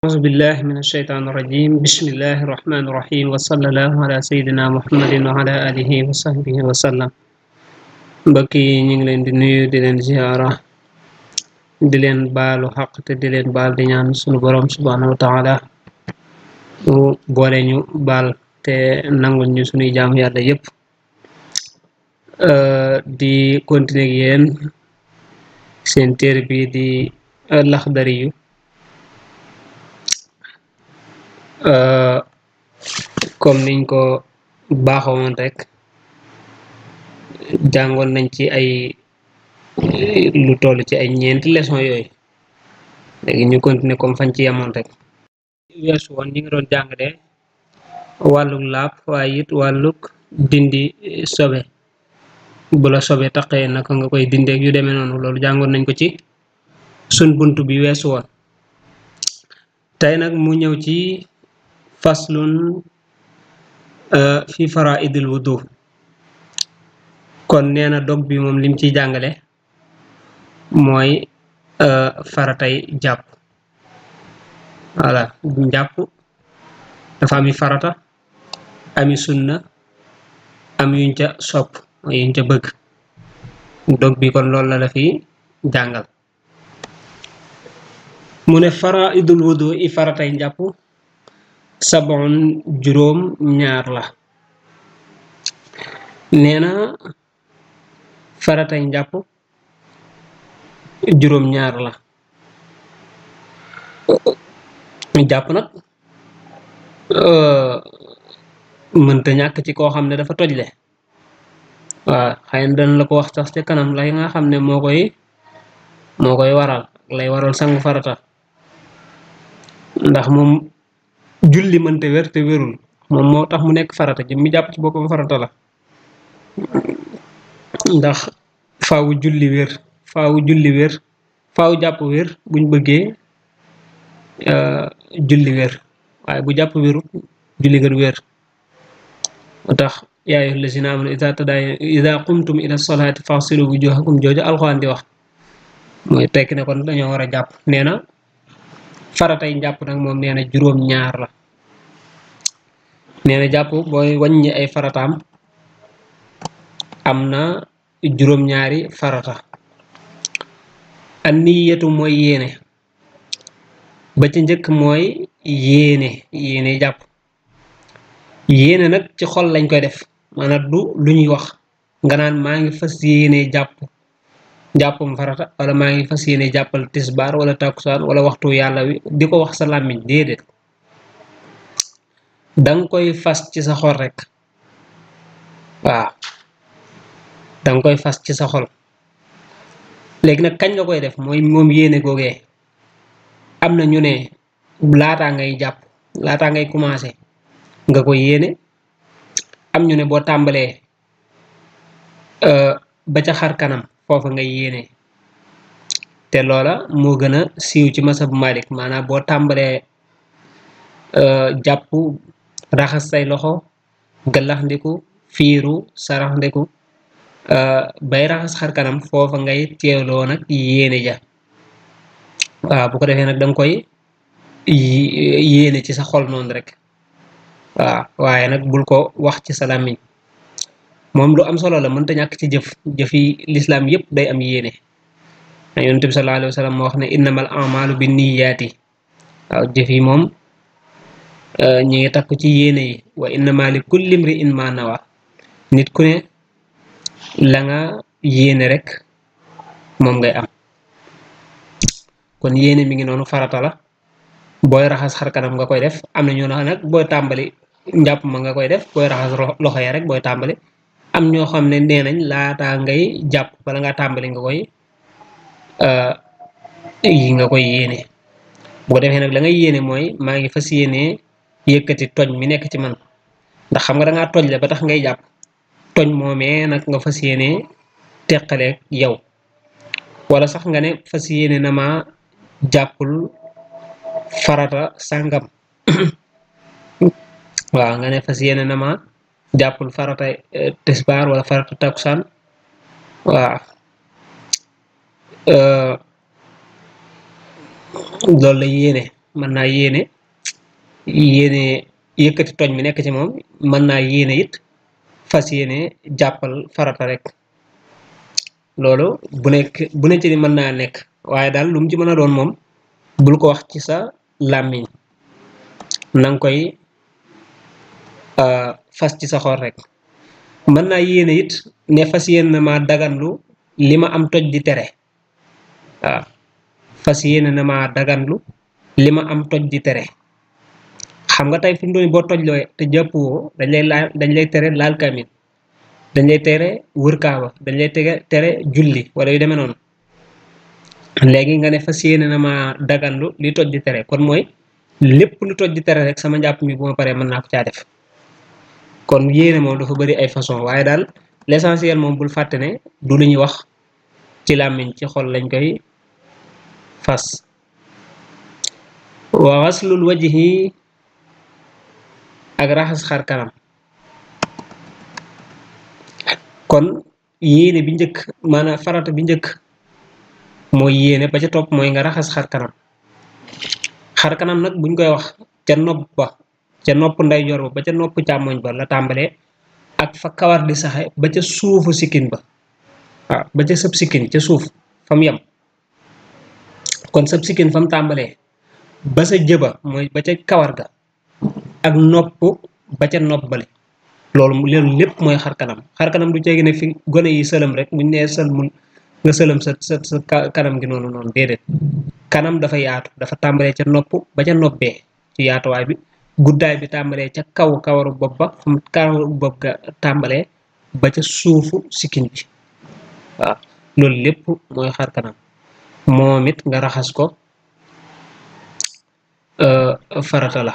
أعوذ بالله من الشيطان الرجيم بسم الله الرحمن الرحيم وصلى الله على سيدنا محمد وعلى آله وصحبه وسلم mbokk yi ñu ngi leen di nuyu di leen ziara di leen baalu xaq te di leen baal di ñaan sunu borom subhanahu wa taala mu boole ñu baal te nangul ñu sunuy jaamu yàlla yépp di continuer ak yéen seen téere bi di Laxdari yu comme niñ ko baaxoon rek jàngoon nañ ci ay lu toll ci ay ñeenti leçon yooyu léegi ñu continuer comme fañ ci yamoon rek weesu woon ñi ngi doon jàngale wàlluk laab waaye it wàlluk dindi sobe bu la sobe taqee naka nga koy dindeeg yu demee noonu loolu jàngoon nañ ko ci sun bunt bi weesu woon tey nag mu ñëw ci faslun fi faraidil wudu kon nee na dog bi moom lim ciy jàngale mooy faratay jàpp voilà njàpp dafa ami farata ami sunna am yuñ ca sopp yuñ ca bëgg dog bi kon loolu la fi jàngal mu ne faraidul wudu i faratay njàpp sabon juróom ñaar la nee na faratay njàpp juróom ñaar la jàpp nag mënta ñàkk ci koo xam ne dafa tojle waaw xëy na dana la ko wax sax ci kanam lay nga xam ne moo koy waral lay waral sangu farata ndax moom julli mënta wér te wérul moom moo tax mu nekk farata ji mi jàpp ci boppam farata la ndax faawu julli wér faawu jàpp wér buñ bëggee julli wér waaye bu jàpp wérut julli gën wér moo tax yaa ayyuhal lazina amanu iza qumtum ila salaati faghsilu wujuhakum jooju alxuraan di wax mooy tekki ne kon dañoo war a jàpp nee na faratay njàpp nag moom nee na juróom ñaar la nee na jàpp booy wàññi ay farataam am na juróom ñaari farata an niyatu mooy yéene ba ci njëkk mooy yéene jàpp yéene nag ci xol lañ koy def maanaam du lu ñuy wax nga naan maa ngi fas yéene jàppum farata wala maa ngi fas yéene jàppal tisbaar wala takkusaan wala waxtu yàlla wi di ko wax sa làmmiñ déedéet danga koy fas ci sa xol rek waaw danga koy fas ci sa xol léegi nag kañ nga koy def mooy moom yéene googee am na ñu ne laataa ngay commencé nga koy yéene am ñu ne boo tàmbalee ba ca xar kanam foofa ngay yéene te loola moo gën a siiw ci masabu Malik maanaam boo tàmbalee jàpp raxas say loxo galax ndiku fiiru sarax ndiku bay raxas xar kanam foofa ngay teewloo nag yéene ja waaw bu ko defee nag danga koy yéene ci sa xol noonu rek waaw waaye nag bul ko wax ci sa làmmiñ moom lu am solo la mënta ñàkk ci jëfi lislaam yépp day am yéene yonent bi sallallahu alayhi wa sallam moo wax ne innamal a'malu binniyaati waaw jëf yi moom ñi ngi takku ci yéene yi wa innama li kulli imri'in ma nawa nit ku ne la nga yéene rek moom ngay am kon yéene mi ngi noonu farata la booy raxas xar kanam nga koy def am na ñoo xam nag booy tàmbali njàpp ma nga koy def booy raxas loxo ya rek booy tàmbali am ñoo xam ne nee nañ laataa ngay jàpp bala nga tàmbali nga koy yéene bu ko defee nag la ngay yéene mooy maa ngi fas yéene yëkkati toj mi nekk ci man ndax xam nga da ngaa toj la ba tax ngay jàpp toj moomee nag nga fas yéene teqaleeg yow wala sax nga ne fas yéene na ma jàppul farata sàngam waaw nga ne fas yéene na ma jàppul farata tisbaar wala farata takkusaan waaw loolu la yéene mën naa yéene yëkkati tooñ mi nekk ci moom, mën naa yéene it fas yéene jàppal farata rek. loolu bu nekk ci mën naa nekk, waaye daal lu mu ci mën a doon moom bul ko wax ci sa làmmiñ, nanga koy fas ci sa xol rek. mën naa yéene it ne fas yéene ma daganlu li ma am toj di tere. waaw fas yéene na ma daganlu li ma am toj di tere. xam nga tey fi mu doon boo toj looy te jàppoo dañ lay tere laal kaamil, dañ lay tere wër kaaba, dañ lay tere julli wala yu demee noonu. léegi nga ne fas yéene na ma daganlu li toj di tere, kon mooy lépp lu toj di tere rek sama njàpp mi bu ma paree mën naa ko caa def. kon yéene moom dafa bari ay façon, waaye daal l'essentiel moom bul fàtte ne du lu ñuy wax ci làmmiñ, ci xol lañ koy fas. wa ghaslul wajhi ak raxas xar kanam. kon yéene bi njëkk maanaam farata bi njëkk mooy yéene, ba ca topp mooy nga raxas xar kanam. xar kanam nag buñ koy wax ca nopp ba, ca nopp ndeyjoor ba ba ca nopp càmmoñ ba la tàmbalee, ak fa kawar di saxe ba ca suufu sikkin ba. waaw ba ca sëb sikkin ca suuf fa mu yem. kon sëb sikkin fa mu tàmbalee ba sa jëba mooy ba ca kawar ga, ak nopp ba ca nopp bale. loolu lépp mooy xar kanam. xar kanam du ceegi ne fi gone yi sëlëm rek buñ nee sëlmul nga sëlëm sa kanam gi noonu déedéet. kanam dafa yaatu, dafa tàmbalee ca nopp ba ca noppee ci yaatuwaay bi, guddaay bi tàmbalee ca kawaru bopp ba, fu kawaru bopp ga tàmbalee ba ca suufu sikkin bi. waaw loolu lépp mooy xar kanam. moom it nga raxas ko farata la.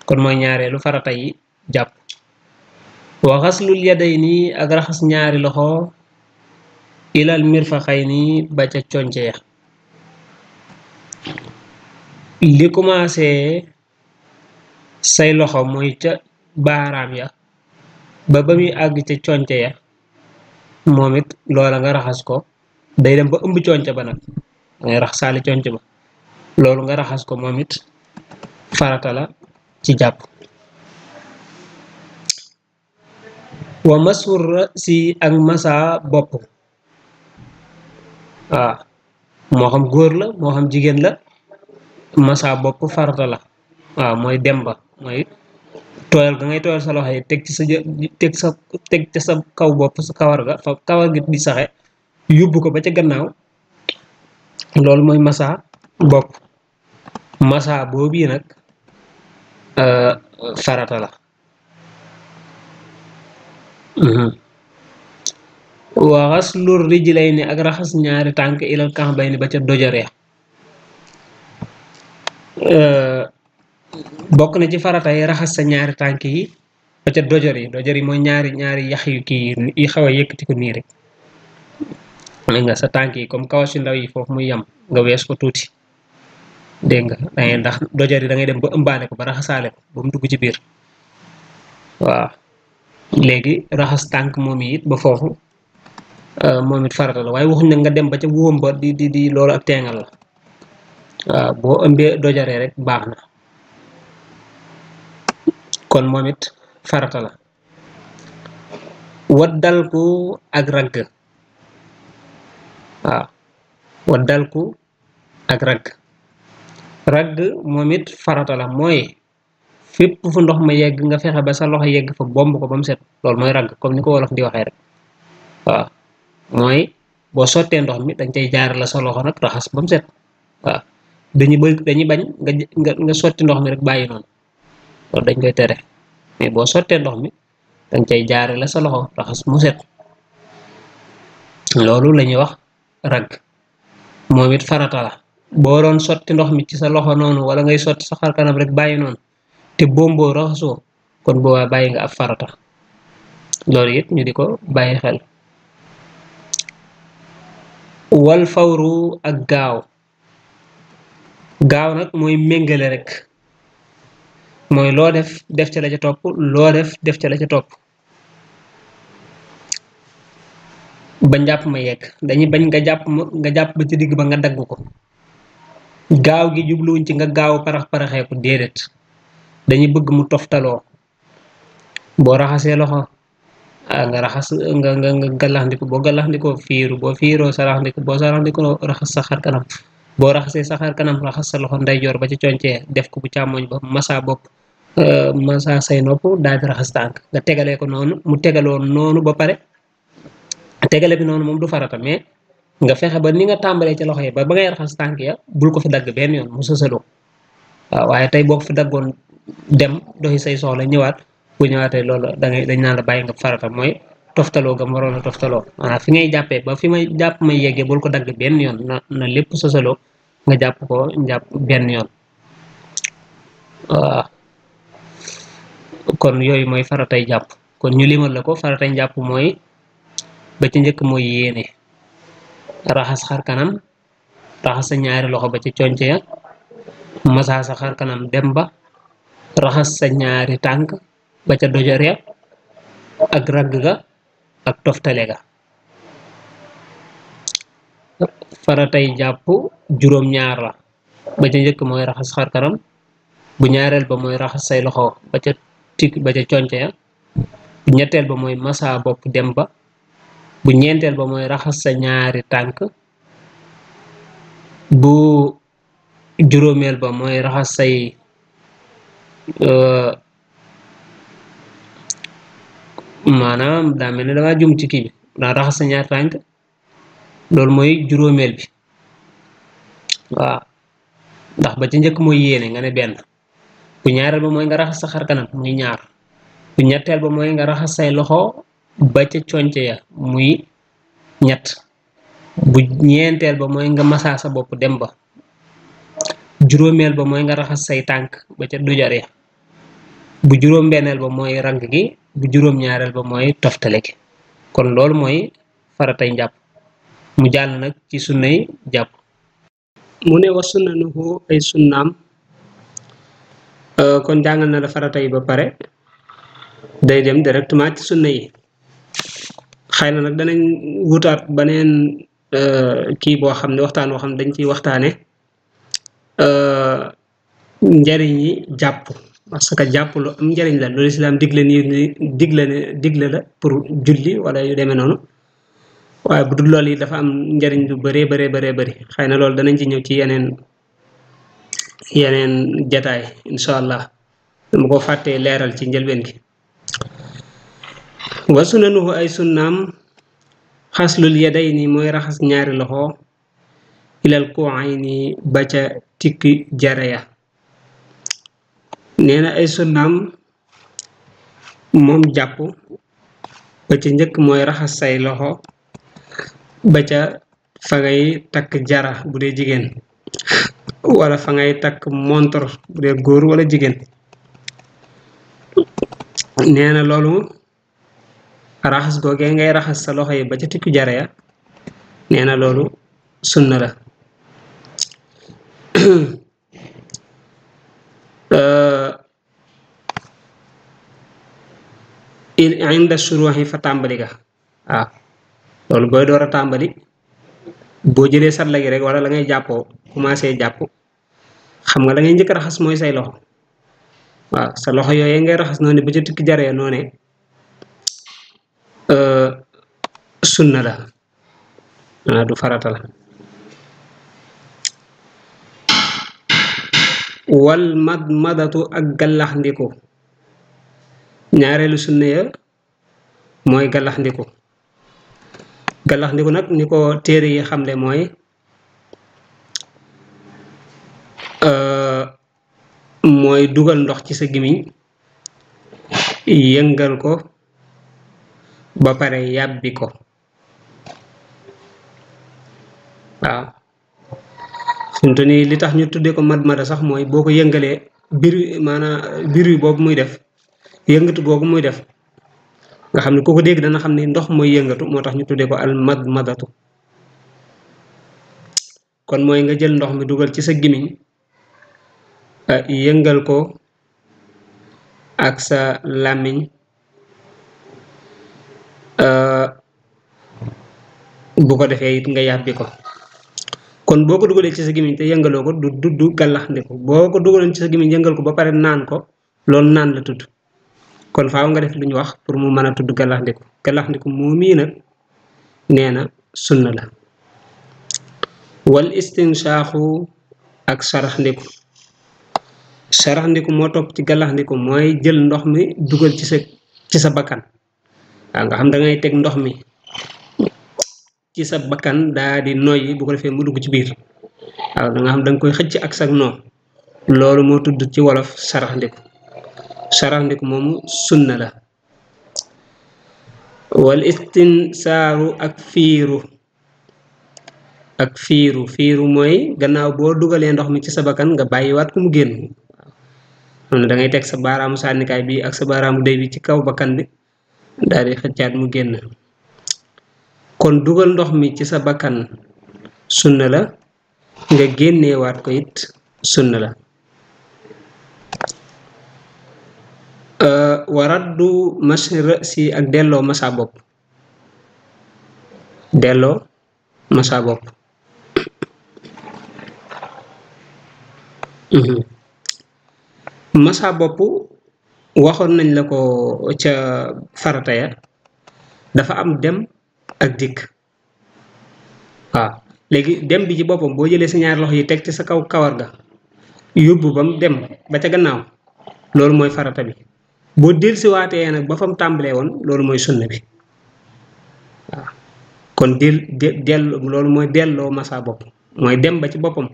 kon mooy ñaareelu farata yi jàpp. wa xaslul yadayni ak raxas ñaari loxo ilal mirfaxayni ba ca conce ya. li commencé say loxo mooy ca baaraam ya ba muy àgg ca conce ya, moom it loola nga raxas ko. day dem ba ëmb conce ba nag ngay rax saali conce ba, loolu nga raxas ko moom it farata la ci jàpp. wa masur si ak masa bopp. waaw moo xam góor la moo xam jigéen la, masa bopp farata la. waaw mooy dem ba mooy tooyal ga ngay tooyal sa loxo yi teg ci sa kaw bopp, sa kawar ga fa kawar gi di saxe, yóbbu ko ba ca gannaaw, loolu mooy masa bopp. masa boobu nag farata la. wa ghaslur rijlayni ak raxas ñaari tànk ilal ka'bayni ba ca dojor ya. bokk na ci farata yi raxas sa ñaari tànk yi ba ca dojor yi mooy ñaari yax yu kii yi xaw a yëkkati ko nii rek. nga sa tànk yi comme kawas yu ndaw yi foofu muy yam nga wees ko tuuti, dégg nga dangay ndax dojor yi da ngay dem ba ëmbaale ko ba raxasaale ko ba mu dugg ci biir. waaw léegi raxas tànk moom it ba foofu moom it farata la, waaye waxuñ ne nga dem ba ca wóom ba di loolu ak teengal la. waaw boo ëmbee dojoree rek baax na. kon moom it farata la. waddal ku ak ragg. waaw waddal ku ak ragg moom it farata la, mooy fépp fu ndox ma yegg nga fexe ba sa loxo yegg fa bomb ko ba mu set, loolu mooy ragg comme ni ko wolof di waxee rek. waaw mooy boo sottee ndox mi dañ cay jaar la sa loxo nag raxas ba mu set. waaw dañuy bañ nga sotti ndox mi rek bàyyi noonu, loolu dañ koy tere. mais boo sottee ndox mi dañ cay jaare la sa loxo raxas mu set, loolu la ñuy wax ragg. moom it farata la. boo doon sotti ndox mi ci sa loxo noonu wala ngay sotti sa xar kanam rek bàyyi noonu te bomboo raxasoo, kon boobaa bàyyi nga ab farata. loolu it ñu di ko bàyyi xel. wal fawru ak gaaw nag mooy méngale rek, mooy loo def ca la ca topp, loo def ca la ca topp ba njàpp ma yegg. dañuy bañ nga jàpp ba ci digg ba nga dagg ko. gaaw gi jubluwuñ ci nga gaaw parax paraxee ko déedéet dañuy bëgg mu toftaloo boo raxasee loxo nga raxas nga galaxndiku boo galaxndikoo fiiru boo fiiroo saraxndiku boo saraxndikoo raxas sa xar kanam boo raxasee sa xar kanam raxas sa loxo ndeyjoor ba ci concee def ko bu càmmoñ ba masa bopp masa say nopp daal di raxas tànk nga tegalee ko noonu mu tegaloo noonu ba pare tegale bi noonu moom du farata mais nga fexe ba ni nga tàmbalee ci loxo yi ba ngay raxas tànk ya bul ko fi dagg benn yoon mu sësaloo waaw waaye tey boo ko fi daggoon dem doxi say soxla ñëwaat bu ñëwaatee loolu dañ naan la bàyyi nga farata mooy toftaloo gam waroon a toftaloo maanaam fi ngay jàppee ba fi may jàpp may yeggee bul ko dagg benn yoon na lépp sësaloo nga jàpp ko jàpp benn yoon waaw kon yooyu mooy faratay jàpp kon ñu limal la ko faratay jàpp mooy ba ci njëkk mooy yéene raxas xar kanam raxas sa ñaari loxo ba ci conce ya masa sa xar kanam dem ba raxas sa ñaari tànk ba ca dojor ya ak ragg ga ak toftale ga faratay jàpp juróom-ñaar la ba ca njëkk mooy raxas xar kanam bu ñaareel ba mooy raxas say loxo ba ca ba ca conce ya bu ñetteel ba mooy masa bopp dem ba bu ñeenteel ba mooy raxas sa ñaari tànk bu juróomeel ba mooy raxas say maanaam daa mel ne dama jum ci kii bi daa raxas sa ñaari tànk loolu mooy juróomeel bi waaw ndax ba ci njëkk mooy yéene nga ne benn bu ñaareel ba mooy nga raxas sa xar kanam muy ñaar bu ñetteel ba mooy nga raxas say loxo ba ca conce ya muy ñett bu ñeenteel ba mooy nga masaa sa bopp dem ba juróomeel ba mooy nga raxas say tànk ba ca dujar ya bu juróom benneel ba mooy rang gi bu juróom ñaareel ba mooy toftale gi kon loolu mooy faratay njàpp mu jàll nag ci sunnay jàpp mu ne wa sunnanuhu ay sunnaam kon jàngal na la farata yi ba pare day dem directement ci sunna yi xëy na nag danañ wutaat beneen kii boo xam ne waxtaan boo xam ne dañ ciy waxtaane njariñ yi jàpp parce que jàpp lu am njariñ la loolu islaam digle la pour julli wala yu demee noonu waaye bu dul loolu yi dafa am njariñ lu bëree bëri xëy na loolu danañ ci ñëw ci yeneen jataay incha allah dama ko fàttee leeral ci njëlbeen gi wa sunanuhu ay sunnaam xaslul yadayni mooy raxas ñaari loxo ilal ku'ayni ba ca tikki jareya nee na ay sunnaam moom jàpp ba ca njëkk mooy raxas say loxo ba ca fa ngay takk jara bu dee jigéen wala fa ngay takk montor bu dee góor wala jigéen nee na loolu raxas googee ngay raxas sa loxo yi ba ca tikku jara ya nee na loolu sunna la inda suruhi fa tàmbali ga waaw loolu booy door a tàmbali boo jëlee satla gi rek wala la ngay jàppoo commencé jàpp xam nga la ngay njëkk raxas mooy say loxo waaw sa loxo yooyee ngay raxas noonu ba ca tikki jaree noone sunna la du farata la wal madmadatu ak gallaxndiku ñaareelu sunna ya mooy gallaxndiku nag ni ko téere yi xamle mooy mooy dugal ndox ci sa gimiñ yëngal ko ba pare yàbbi ko waaw fintu ni li tax ñu tuddee ko madmada sax mooy boo ko yëngalee biru boobu muy def yëngatu googu muy def nga xam ne ku ko dégg dana xam ne ndox mooy yëngatu moo tax ñu tuddee ko al madmadatu kon mooy nga jël ndox mi dugal ci sa gimiñ yëngal ko ak sa làmmiñ bu ko defee it nga yàbbi ko kon boko dugalé ci sa gimiñ te yëngaloo ko du galax ndiku boko dugaloon ci sa gimiñ yëngal ko ba paré naan ko lool naan la tudd kon faaw nga def luñ wax pour mu mëna tudd galax ndiku momi nak néna sunna la wal istinshaqu ak sarax ndiku mo top ci galax ndiku moy jël ndox mi dugal ci sa bakkan nga xam da ngay tek ndox mi ci sa bakkan daa di noyyi bu ko defee mu dugg ci biir da nga xam da nga koy xëcc ak sak no loolu moo tudd ci wolof sarax ndiku moomu sunna la wal istinsaaru ak fiiru mooy gannaaw boo dugalee ndox mi ci sa bakkan nga bàyyiwaat ko mu génn da ngay teg sa baaraamu sànnikaay bi ak sa baaraamu déy bi ci kaw bakkan bi daal di xëccaat mu génn kon dugal ndox mi ci sa bakkan sunna la nga génneewaat ko it sunna la waraddu mashi ra'si ak delloo masa bopp masa bopp waxoon nañ la ko ca farata ya dafa am dem ak dikk léegi dem bi ci boppam boo jëlee sa ñaari loxo yi teg ci sa kaw kawar ga yóbbu bam dem ba ca gannaaw loolu mooy farata bi boo dellusiwaatee nag ba fam tàmbalee woon loolu mooy sunna bi kon loolu mooy delloo masa bopp mooy dem ba ci boppam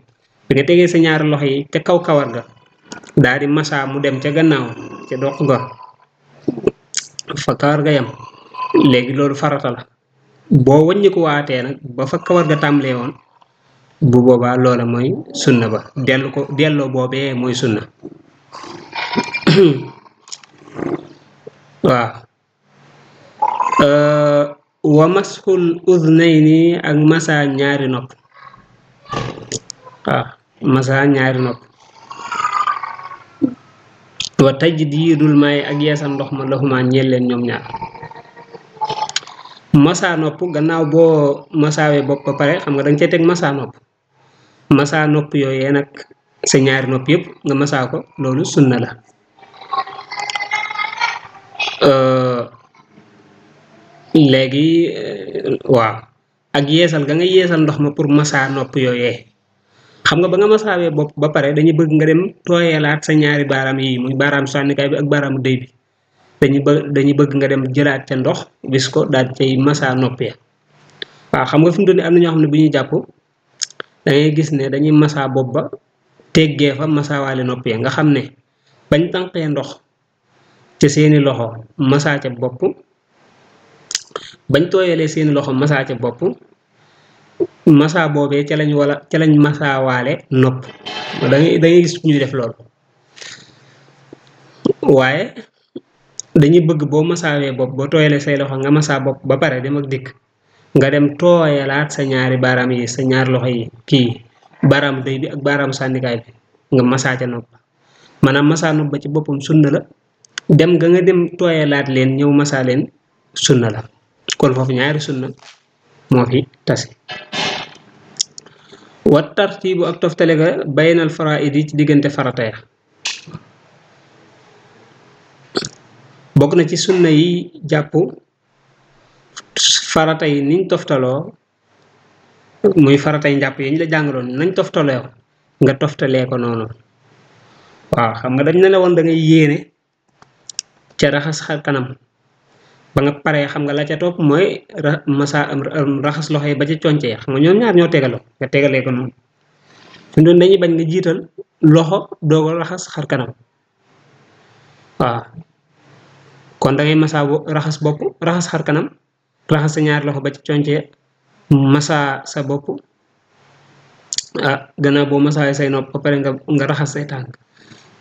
bi nga tegee sa ñaari loxo yi ca kaw kawar ga daal di masa mu dem ca gannaaw ca doq ga fa kawar ga yam léegi loolu farata la boo wàññiku waatee nag ba fa kawar ga tàmbalee woon bu boobaa loola mooy sunna ba delloo boobee mooy sunna waaw wa mashul uznayni ak masa ñaari nopp wa tajdidul may ak yeesal ndox ma lahuma ñeel leen ñoom ñaar masa nopp gannaaw boo masaawee bopp ba pare xam nga danga cee teg masa nopp yooyee nag sa ñaari nopp yëpp nga masaa ko loolu sunna la léegi waaw ak yeesal ga nga yeesal ndox ma pour masa nopp yooyee xam nga ba nga masaawee bopp ba pare dañuy bëgg nga dem tooyelaat sa ñaari baaraam yi muy baaraamu sànnikaay bi ak baaraamu déy bi dañuy bëgg nga dem jëlaat ca ndox bis ko daal cay masa nopp ya xam nga fi mu doon am na ñoo xam ne bu ñuy jàpp da ngay gis ne dañuy masa bopp ba teggee fa masawaale nopp ya nga xam ne bañ tànqee ndox ci seeni loxo masa ca bopp bañ tooyalee seeni loxo masa ca bopp masa boobee ca lañ masawaale nopp da ngay gis ñuy def loolu waaye dañuy bëgg boo masaawee bopp boo tooyalee say loxo nga masa bopp ba pare dem ak dikk nga dem tooyalaat sa ñaari baaraam yi sa ñaari loxo yi kii baaraamu déy bi ak baaraamu sànnikaay bi nga masa ca nopp maanaam masa nopp ba ci boppam sunna la dem nga dem tooyalaat leen ñëw masa leen sunna la kon foofu ñaari sunna moo fi tasi wa tartibu ak toftale ga baynal faraidi ci diggante farata ya bokk na ci sunna yi jàpp farata yi niñ toftaloo muy farata yi njàpp yi ñu la jàngaloon nañ toftaloo nga toftalee ko noonu xam nga dañ ne la woon da ngay yéene ca raxas xar kanam ba nga paree xam nga la ca topp mooy raxas loxo yi ba ca conce ya xam nga ñoom ñaar ñoo tegaloo nga tegalee ko noonu fi doon dañuy bañ nga jiital loxo doogo raxas xar kanam kon da ngay raxas bopp raxas xar kanam raxas sa ñaari loxo ba ci conce masa sa bopp gannaaw boo masaay say nopp ba pare nga raxas say tànk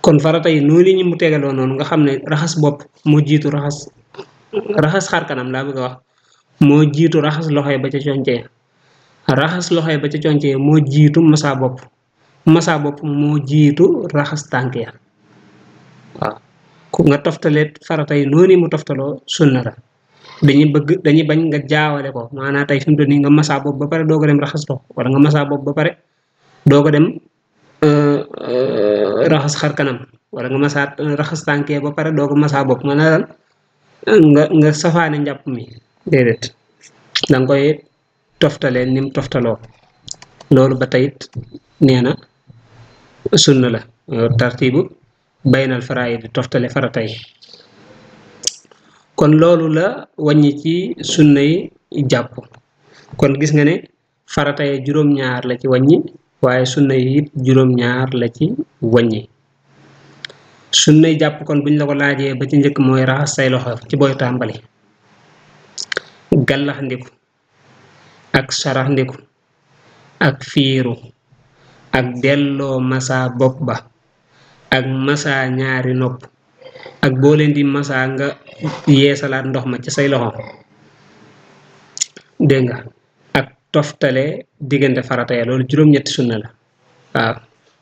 kon farata yi noonu ñu mu tegaloo noonu nga xam ne raxas bopp moo jiitu raxas xar kanam laa bëgg a wax moo jiitu raxas loxo yi ba ca conce raxas loxo yi ba ca conce moo jiitu masa bopp moo jiitu raxas tànk ya ku nga toftaleet farata yi noonu mu toftaloo sunna la dañuy bañ nga jaawale ko maanaam tey fi mu toll nii nga masaa bopp ba pare doog a dem raxas loxo wala nga masaa bopp ba pare doog a dem raxas xar kanam wala nga masaa raxas tànkee ba pare doog a masaa bopp maanaam nga safaane njàpp mi déedéet danga koy toftalee nim toftaloo loolu ba tey nee na sunna la tartibu baynal faraa'id di toftale farata yi kon loolu la wàññi ci sunna yi jàpp kon gis nga ne farata yi juróom-ñaar la ci wàññi waaye sunna yi it juróom-ñaar la ci wàññi sunna yi jàpp kon buñ la ko laajee ba ci njëkk mooy raxas say loxo ci booy tàmbali gallax ndiku ak sarax ndiku ak fiiru ak delloo masa bopp ba ak masa ñaari nopp ak boo leen di masa nga yeesalaat ndox ma ci say loxo dégg nga ak toftale diggante farata ya loolu juróom-ñetti sunna la waaw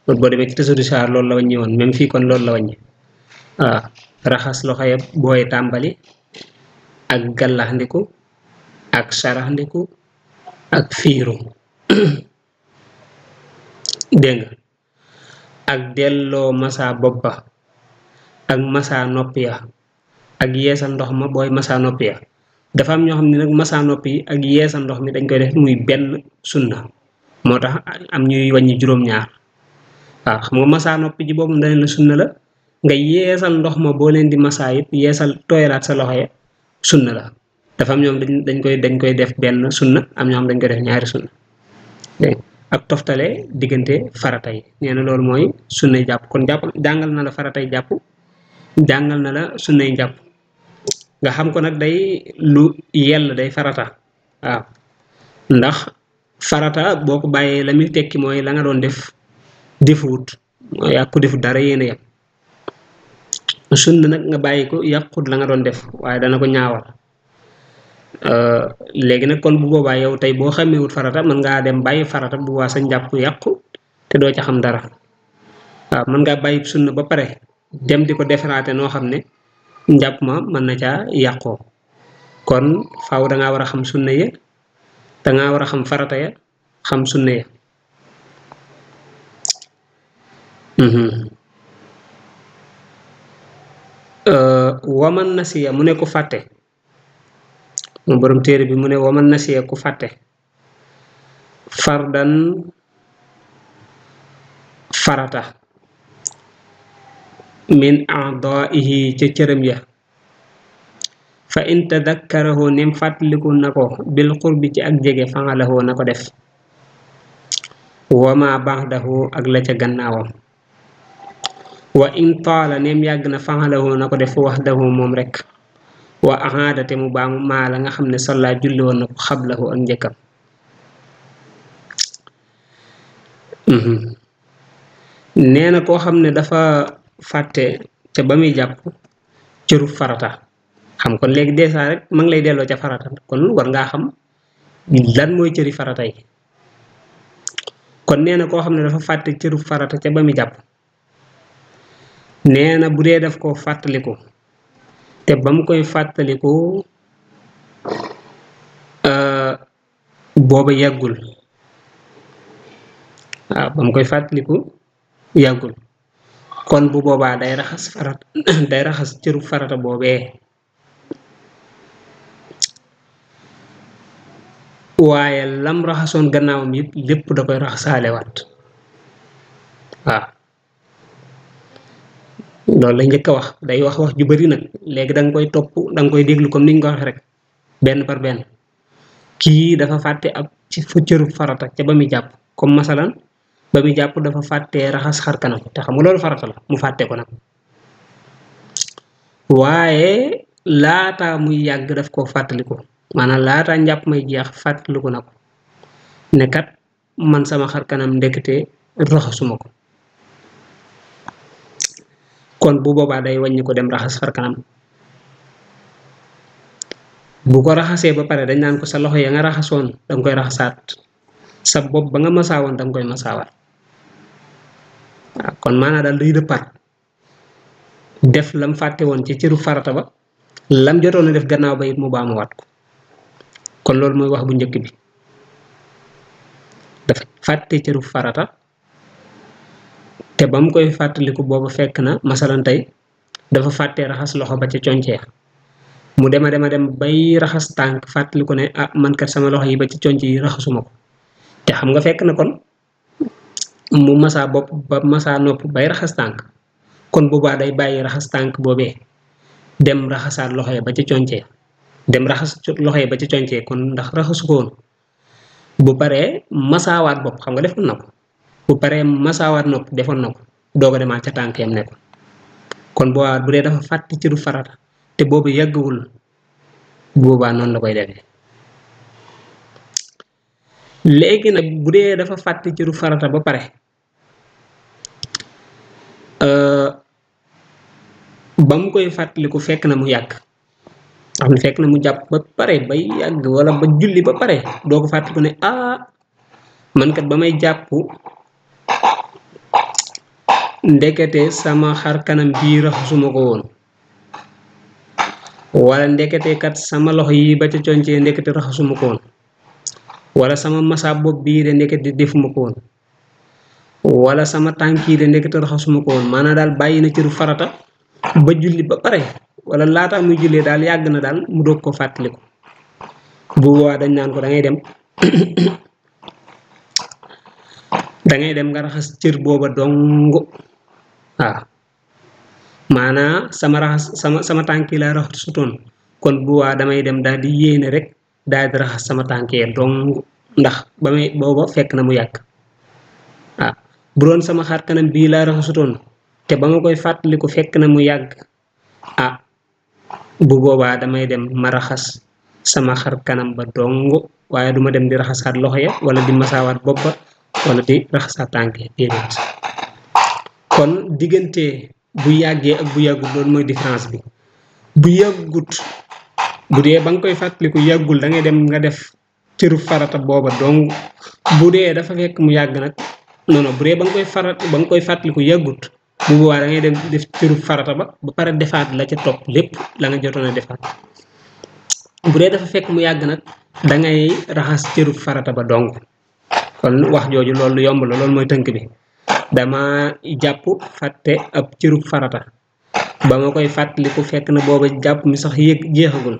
loolu boo demee ci tasawudu saar loolu la wàññi woon même fii kon loolu la wàññi waaw raxas loxo ya booy tàmbali ak gallax ndiku ak sarax ndiku ak fiiru dégg nga ak delloo masa bopp ba ak masa nopp ya ak yeesal ndox ma booy masa nopp ya dafa am ñoo xam ne nag masa nopp yi ak yeesal ndox mi dañ koy def muy benn sunna moo tax am ñuy wàññi juróom-ñaar waaw xam nga masa nopp ji boobu dañ la sunna la nga yeesal ndox ma boo leen di masa it yeesal tooyalaat sa loxo ya sunna la dafa am ñoom dañ koy def benn sunna am ñoo xam dañ koy def ñaari sunna dégg ak toftale diggante farata yi nee na loolu mooy sunnay jàpp kon jàpp jàngal na la faratay jàpp jàngal na la sunnay jàpp nga xam ko nag day lu yell day farata waaw ndax farata boo ko bàyyee la muy tekki mooy la nga doon def defuwut mooy yàqu defut dara yéena yam sunna nag nga bàyyi ko yàqut la nga doon def waaye dana ko ñaawal léegi nag kon bu boobaa yow tey boo xamewut farata mën ngaa dem bàyyi farata bu waa sa njàpp yàqu te doo ca xam dara waaw mën ngaa bàyyi sunna ba pare dem di ko defaraate noo xam ne njàpp ma mën na caa yàqoo kon faaw dangaa war a xam sunna ya dangaa war a xam farata ya xam sunna ya waman nasiya mu ne ko fàtte moom borom téere bi mu ne waman nasiya ku fàtte fardan farata min a'daa'ihi ca cërëm ya fa in tadakkarahu nim fàttaliku na ko bil qurbi ci ak jege fa'alahu na ko def wama ba'dahu ak la ca gannaawam wa in taala nim yàgg na fa'alahu na ko def wahdahu moom rek wa ahaadate mu baamu maa la nga xam ne salla julli woon na ko xablahu ak njëkkam nee na koo xam ne dafa fàtte ca ba muy jàpp cëru farata xam kon léegi dèjà rek ma ngi lay delloo ca farata kon war ngaa xam lan mooy cëri farata yi kon nee na koo xam ne dafa fàtte cëru farata ca ba muy jàpp nee na bu dee daf ko fàttaliku te ba mu koy fàttaliku booba yàggul waaw ba mu koy fàttaliku yàggul kon bu boobaa day raxas farata day raxas cëru farata boobee waaye lam raxasoon gannaawam it lépp da koy raxasaale waat waaw loolu la njëkk a wax day wax ju bari nag léegi danga koy topp danga koy déglu comme niñ ko waxee rek benn par benn kii dafa fàtte ab ci fu cëru farata ca ba muy jàpp comme masalan ba muy jàpp dafa fàttee raxas xar kanam te xam nga loolu farata la mu fàtte ko nag waaye laataa muy yàgg daf koo fàttaliku maanaam laataa njàpp may jeex fàttaliku na ko ne kat man sama xar kanam ndekete raxasuma ko kon bu boobaa day wàññi ko dem raxas xar kanam bu ko raxasee ba pare dañ naan ko sa loxo ya nga raxasoon danga koy raxasaat sa bopp ba nga masaawoon danga koy masaawaat waaw kon maanaam daal day dëppaat def lam fàtte woon ci cëru farata ba lam jotoon a def gannaaw ba it mu baamuwaat ko kon loolu mooy wax bu njëkk bi dafa fàtte cëru farata te ba mu koy fàttaliku boobu fekk na masalan tey dafa fàtte raxas loxo ba ca concee mu dema dem bay raxas tànk fàttaliku ne ah man kat sama loxo yi ba ci conc yi raxasuma ko te xam nga fekk na kon mu masaa bopp ba masaa nopp bay raxas tànk kon boobaa day bàyyi raxas tànk boobee dem raxasaat loxo yi ba ci concee dem raxas loxo yi ba ci concee kon ndax raxasu ko woon bu paree masaawaat bopp xam nga defoon na ko bu paree masaawaat nopp defoon na ko doog a demaat ca tànk yam ne kon boobaa bu dee dafa fàtti ci du farata te boobu yàggawul boobaa noonu la koy defee léegi nag bu dee dafa fàtti ci du farata ba pare ba mu koy fàttaliku fekk na mu yàgg xam ne fekk na mu jàpp ba pare bay yàgg wala ba julli ba pare doo ko fàttaliku ne ah man kat ba may jàpp ndekete sama xar kanam bii raxasuma ko woon wala ndekete kat sama loxo yi ba ca concee ndekete raxasuma ko woon wala sama masa bopp bii de ndekete defuma ko woon wala sama tànk yi de ndekete raxasuma ko woon maanaam daal bàyyi na cëru farata ba julli ba pare wala laata muy jullee daal yàgg na daal mu doog ko fàttaliku bu boobaa dañ naan ko da ngay dem da ngay dem nga raxas cër booba dong waaw maanaa sama tànk yi laa raxasutoon kon bu boobaa damay dem daal di yéene rek daal di raxas sama tànk yi dong ndax ba may booba fekk na mu yàgg waaw bu doon sama xar kanam bii laa raxasutoon te ba ma koy fàttaliku fekk na mu yàgg ah bu boobaa damay dem ma raxas sama xar kanam ba dong waaye duma dem di raxasaat loxo ya wala di masaawaat bopp ba wala di raxasaat tànk yi déedéet kon diggante bu yàggee ak bu yàggut loolu mooy différence bi bu yàggut bu dee ba nga koy fàttaliku yàggul da ngay dem nga def cëru farata booba dong bu dee dafa fekk mu yàgg nag non bu dee ba nga koy fàttaliku yàggut bu boobaa da ngay dem def cëru farata ba pare defaat la ca topp lépp la nga jotoon a defaat bu dee dafa fekk mu yàgg nag da ngay raxas cëru farata ba dong kon wax jooju loolu yomb la loolu mooy tënk bi dama jàpp fàtte ab cëru farata ba ma koy fàttaliku fekk na booba jàpp mi sax jeexagul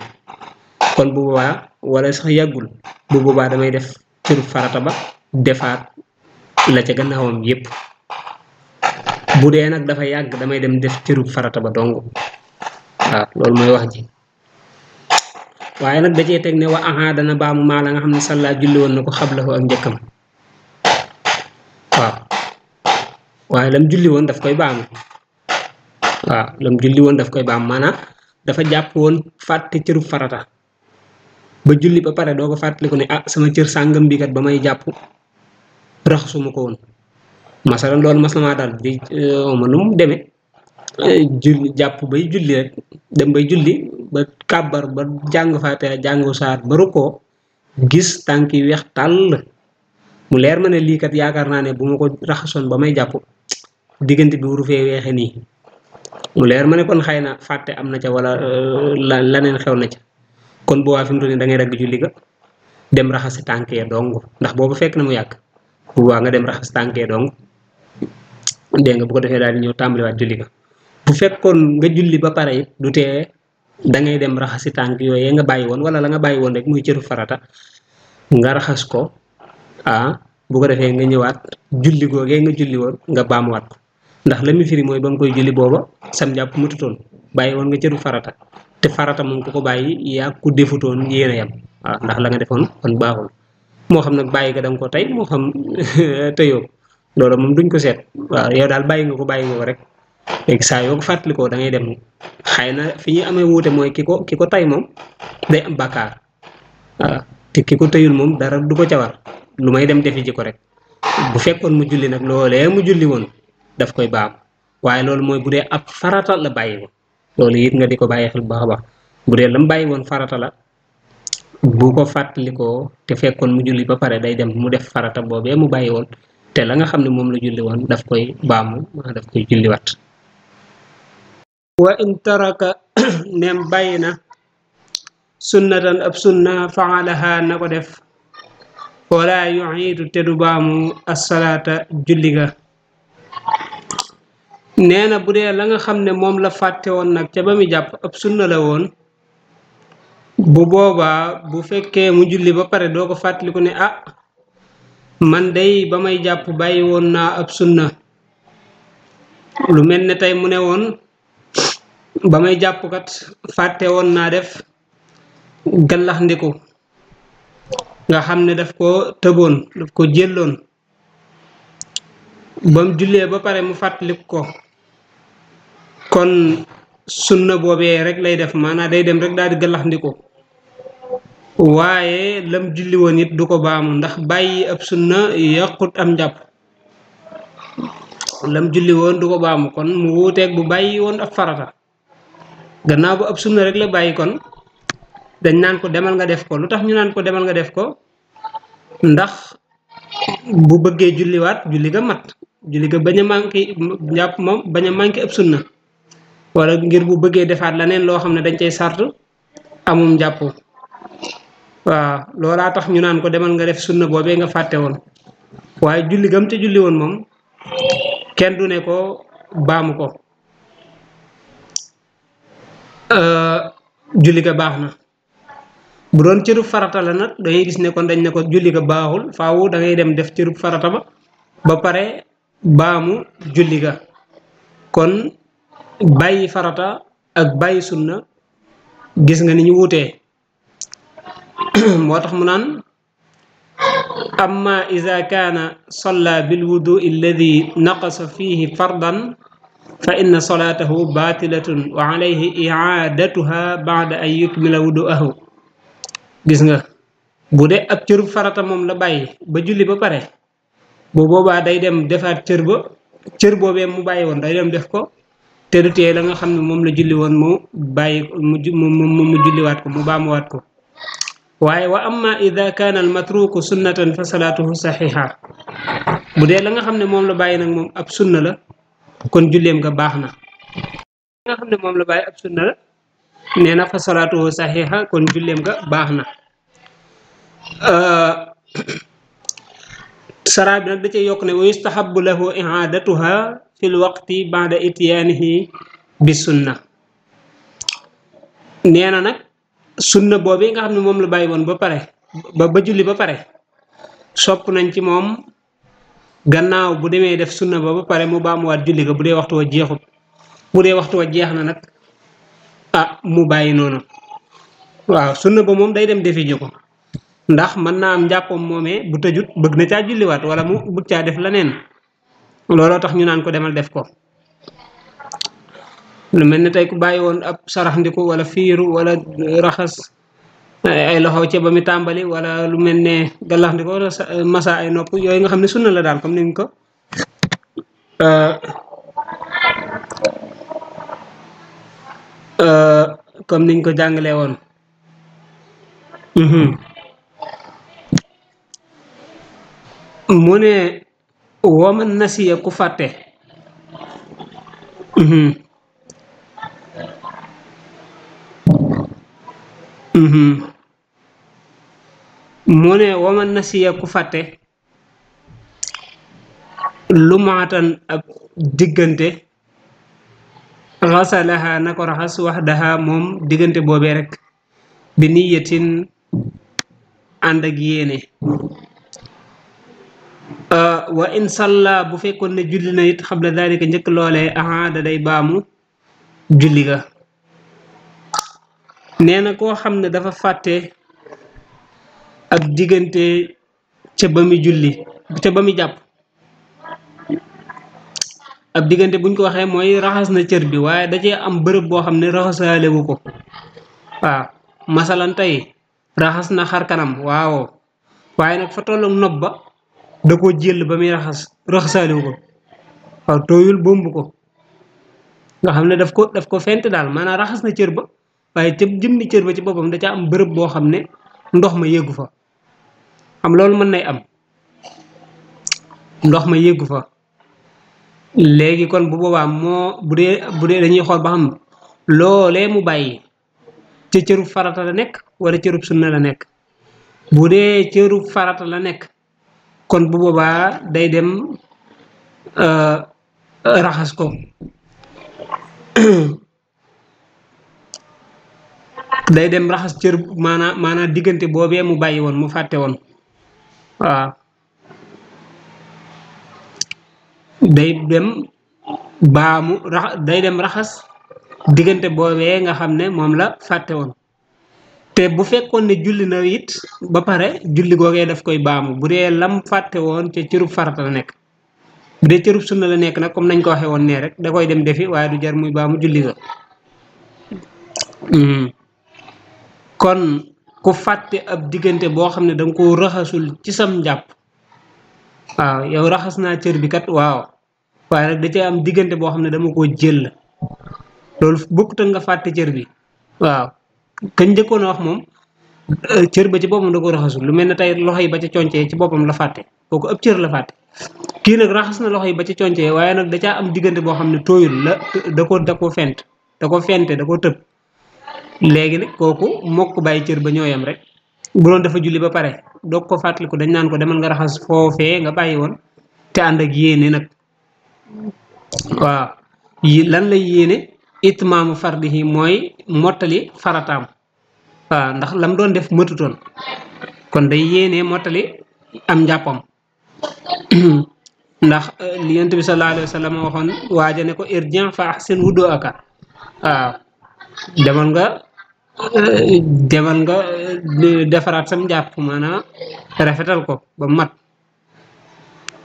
kon bu boobaa wala sax yàggul bu boobaa damay def cëru farata ba defaat la ca gannaawam yépp bu dee nag dafa yàgg damay dem def cëru farata ba dong waaw loolu mooy wax ji waaye nag da cee teg ne wa aha dana baamu maa la nga xam ne sàllaa julli woon na ko xablahu ak njëkkam waaw waaye lam julli woon daf koy baamu waaw lam julli woon daf koy baamu maanaam dafa jàpp woon fàtte cëru farata ba julli ba pare doo ko fàttaliku ne ah sama cër sàngam bi kat ba may jàpp raxasuma ko woon masalan loolu mas na maa daal di ma nu mu demee julli jàpp bay julli rek dem bay julli ba kàbbar ba jàng faate jàngu saar ba rukkoo gis tànk yi weex tàll mu leer ma ne lii kat yaakaar naa ne bu ma ko raxasoon ba may jàpp diggante bi wuru fee weexe nii mu leer ma ne kon xëy na fàtte am na ca wala laneen xew na ca kon bu waa fi mu toll nii da ngay dagg julli ga dem raxasi tànk ya dong ndax boobu fekk na mu yàgg bu waa nga dem raxas tànk ya dong dégg nga bu ko defee daal di ñëw tàmbaliwaat julli ga bu fekkoon nga julli ba pare it du tee da ngay dem raxasi tànk yooyee nga bàyyi woon wala la nga bàyyi woon rek muy cëru farata nga raxas ko bu ko defee nga ñëwaat julli googee nga julli woon nga baamuwaat ko ndax la mu firi mooy ba nga koy julli booba sam jàpp mu tutoon bàyyi woon nga cëru farata te farata moom ku ko bàyyi yaa ku defutoon yéen a yam waaw ndax la nga defoon kon baaxul moo xam nag bàyyi nga da nga ko tey moo xam tëyoo loolu moom duñ ko seet waaw yow daal bàyyi nga ko rek léegi saa yoo ko fàttalikoo da ngay dem xëy na fi ñuy amee wuute mooy ki ko tay moom day am bàkkaar waaw te ki ko tëyul moom dara du ko ca war lu may dem defi ji ko rek bu fekkoon mu julli nag loolee mu julli woon daf koy baam waaye loolu mooy bu dee ab farata la bàyyi woon loolu it nga di ko bàyyi xel bu baax a baax bu dee lam bàyyi woon farata la bu ko fàttalikoo te fekkoon mu julli ba pare day dem mu def farata boobee mu bàyyi woon te la nga xam ne moom la julli woon daf koy baamu daf koy julliwaat wa in taraka nem bàyyi na sunnatan ab sunna faalaha na ko def wala yuiidu te du baamu assalaata julli ga nee na bu dee la nga xam ne moom la fàtte woon nag ca ba muy jàpp ab sunna la woon bu boobaa bu fekkee mu julli ba pare doo ko fàttaliku ne ah man day ba may jàpp bàyyi woon naa ab sunna lu mel ne tey mu ne woon ba may jàpp kat fàtte woon naa def gallax ndiku nga xam ne daf ko tëboon daf ko jëlloon ba mu jullee ba pare mu fàttaliku ko kon sunna boobee rek lay def maanaam day dem rek daal di gallax ndiku waaye lam julli woon it du ko baamu ndax bàyyi ab sunna yàqut am njàpp lam julli woon du ko baamu kon mu wuuteeg bu bàyyi woon ab farata gannaaw bu ab sunna rek la bàyyi kon dañ naan ko demal nga def ko lu tax ñu naan ko demal nga def ko ndax bu bëggee julliwaat julli ga mat julli ga bañ a manqué njàpp moom bañ a manqué ab sunna wala ngir bu bëggee defaat leneen loo xam ne dañ cay sart amum njàpp waaw loolaa tax ñu naan ko demal nga def sunna boobee nga fàtte woon waaye julli gam te julli woon moom kenn du ne ko baamu ko julli ga baax na bu doon cërub farata la nag dangay gis ne kon dañ ne ko julli ga baaxul faawu da ngay dem def cërub farata ba pare baamu julli ga kon bàyyi farata ak bàyyi sunna gis nga ni ñu wutee moo tax mu naan amma ida kaana salla bil wudui alladi naqasa fihi fardan fa inna salaatahu batilatun wa alayhi iadatuha baada an yukmila wuduahu gis nga bu dee ab cërub farata moom la bàyyi ba julli ba pare bu boobaa day dem defaat cër boobee mu bàyyi woon day dem def ko te du tee la nga xam ne moom la julli woon mu bàyyi mu julliwaat ko mu baamuwaat ko waaye wa amma ida kaana al matruku sunnatan fa salaatuhu saxiha bu dee la nga xam ne moom la bàyyi nag moom ab sunna la kon julleem nga baax na nga xam ne moom la bàyyi ab sunna la nee na fa salaatuhu saxiha kon julleem nga baax na saraa bi nag da cay yokk ne wa yustahabu lahu iadatuha fi l waqti baada ityaanihi bi sunna nee na nag sunna boobu nga xam ne moom la bàyyi woon ba pare ba julli ba pare sopp nañ ci moom gannaaw bu demee def sunna ba pare mu baamuwaat julli ga bu dee waxtu wa jeexut bu dee waxtu wa jeex na nag ah mu bàyyi noonu waaw sunna ba moom day dem defi ji ko ndax mën naa am njàppam moomee bu tëjut bëgg na caa julliwaat wala mu bëgg caa def leneen looloo tax ñu naan ko demal def ko lu mel ne tey ku bàyyi woon ab sarax ndiku wala fiiru wala raxas ay loxo ca ba mi tàmbali wala lu mel ne gallax ndiku wala masa ay nopp yooyu nga xam ne sunna la daal comme niñ ko jàngalee woon mu ne waman nasiya ku fàtte mu ne waman nasiya ku fàtte lu maatan ab diggante xasalaha na ko raxas waxdaha moom diggante boobee rek bi niyatin ànd ak yéene wa in salla bu fekkoon ne julli na it xabla dalika njëkk loolee ahaada day baamu julli ga nee na koo xam ne dafa fàtte ak diggante ca ba muy julli ca ba muy jàpp ab diggante buñ ko waxee mooy raxas na cër bi waaye da cee am bërëb boo xam ne raxasaalewu ko waaw masalan tey raxas na xar kanam waaw waaye nag fa tolloog nopp ba da koo jël ba muy raxasaalewu ko waaw tooyul bomb ko nga xam ne daf ko fent daal maanaam raxas na cër ba waaye ca jëmmi cër ba ci boppam da ca am bërëb boo xam ne ndox ma yeggu fa xam loolu mën nay am ndox ma yeggu fa léegi kon bu boobaa bu dee dañuy xool ba xam loolee mu bàyyi ca cërub farata la nekk wala cërub sunna la nekk. bu dee cërub farata la nekk kon bu boobaa day dem raxas ko day dem raxas cër maanaam diggante boobee mu bàyyi woon mu fàtte woon waaw day dem day dem raxas diggante boobee nga xam ne moom la fàtte woon. te bu fekkoon ne julli na it ba pare julli googee daf koy baamu bu dee lam fàtte woon ca cërub farata la nekk. bu dee cërub sunna la nekk nag comme nañ ko waxee woon nee rek da koy dem defi waaye du jar muy baamu julli ga. kon ku fàtte ab diggante boo xam ne danga ko raxasul ci sam njàpp waaw yow raxas naa cër bi kat waaw waaye nag da cee am diggante boo xam ne dama koo jël loolu bokkut ak nga fàtte cër bi waaw. kañ njëkkoon a wax moom cër ba ci boppam da ko raxasul lu mel ne tey loxo yi ba ca concee ci boppam la fàtte kooku ab cër la fàtte kii nag raxas na loxo yi ba ca concee waaye nag da caa am diggante boo xam ne tooyul la da ko fente da ko tëb léegi nag kooku mokk bàyyi cër ba ñoo yam rek bu doon dafa julli ba pare doog ko fàttaliku dañ naan ko demal nga raxas foofee nga bàyyi woon te ànd ak yéene nag waaw lan lay yéene itmaamu fardihi mooy mottali farataam waaw ndax lam doon def matutoon kon day yéenee mottali am njàppam ndax li Yonent bi sallallahu alayhi wa sallam waxoon waaja ne ko irji' fa ahsin wudu'aka waaw demal nga defaraat sam njàpp maanaam rafetal ko ba mat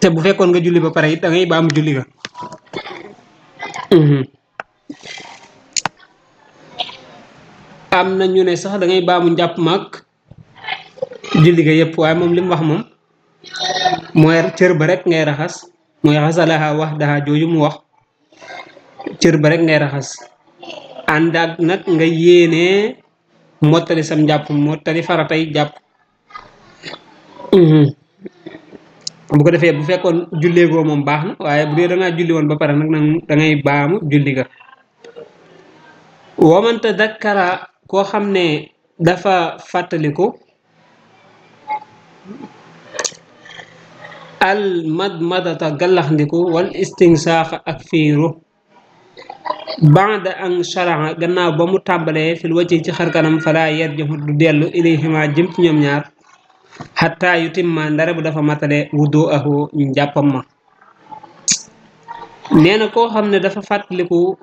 te bu fekkoon nga julli ba pare it da ngay baamu julli ga. am na ñu ne sax da ngay baamu njàpp mag julli ga yëpp waaye moom li mu wax moom mooy cër ba rek ngay raxas mooy xasalaha wahdaha jooju mu wax cër ba rek ngay raxas ànd ak nag nga yéenee mottali sam njàpp mottali faratay jàpp. bu ko defee bu fekkoon julleegoo moom baax na waaye bu dee da ngaa julli woon ba pare nag da ngay baamu julli ga. waman tadakkara koo xam ne dafa fàttaliku al madmadata gallaxndiku wal istinsaaxa ak fiiru baada an sharaxa gannaaw ba mu tàmbalee fil wacci ci xar kanam fala yarjihu du dellu ilayhima jëm ci ñoom ñaar xataa yu timma ndare bu dafa matale wudu ahu njàppam ma. nee na koo xam ne dafa fàttaliku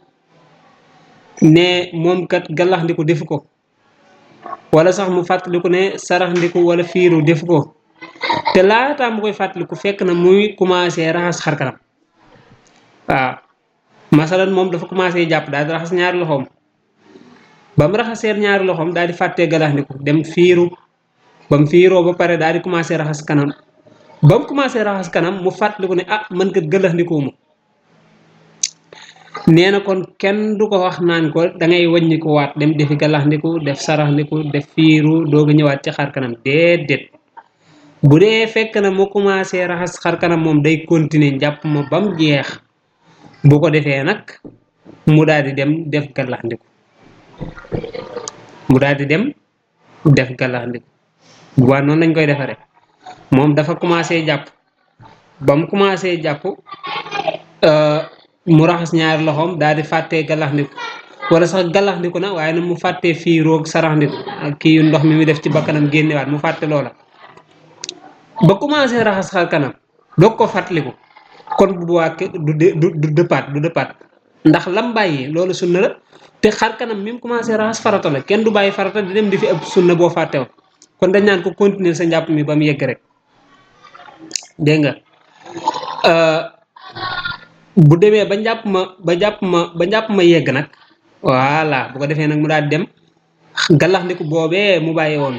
ne moom kat gallaxndiku defu ko wala sax mu fàttaliku ne saraxndiku wala fiiru defu ko te laataa mu koy fàttaliku fekk na muy commencé raxas xar kanam waaw masalan moom dafa commencé jàpp daal di raxas ñaari loxoom ba mu raxasee ñaari loxoom daal di fàttee gallaxndiku dem fiiru ba mu fiiroo ba pare daal di commencé raxas kanam ba mu commencé raxas kanam mu fàttaliku ne man kat gallaxndikuwuma. nee na kon kenn du ko wax naan ko da ngay wàññi ko waat dem defi gallaxndiku def saraxndiku def fiiru doog a ñëwaat ci xar kanam déedéet bu dee fekk na mu commencé raxas xar kanam moom day continuer njàpp ma ba mu jeex bu ko defee nag mu daal di dem def gallaxndiku bu baax noonu lañ koy defaree moom dafa commencé jàpp ba mu commencé jàpp mu raxas ñaari loxoom daal di fàttee gallaxndiku wala sax gallaxndiku na waaye nag mu fàttee fii roog saraxndiku ak kii ndox mi mu def ci bakkanam génnewaat mu fàtte loola ba commencé raxas xar kanam doog ko fàttaliku kon bu boobaa du dëppaat ndax lam bàyyi loolu sunna la te xar kanam mi mu commencé raxas farata la kenn du bàyyi farata di dem di fi ëpp sunna boo fàttewoon kon dañ naan ko continuer sa njàpp mi ba mu yegg rek dégg nga bu demee ba njàpp ma yegg nag voilà bu ko defee nag mu daal di dem gallaxndiku boobee mu bàyyi woon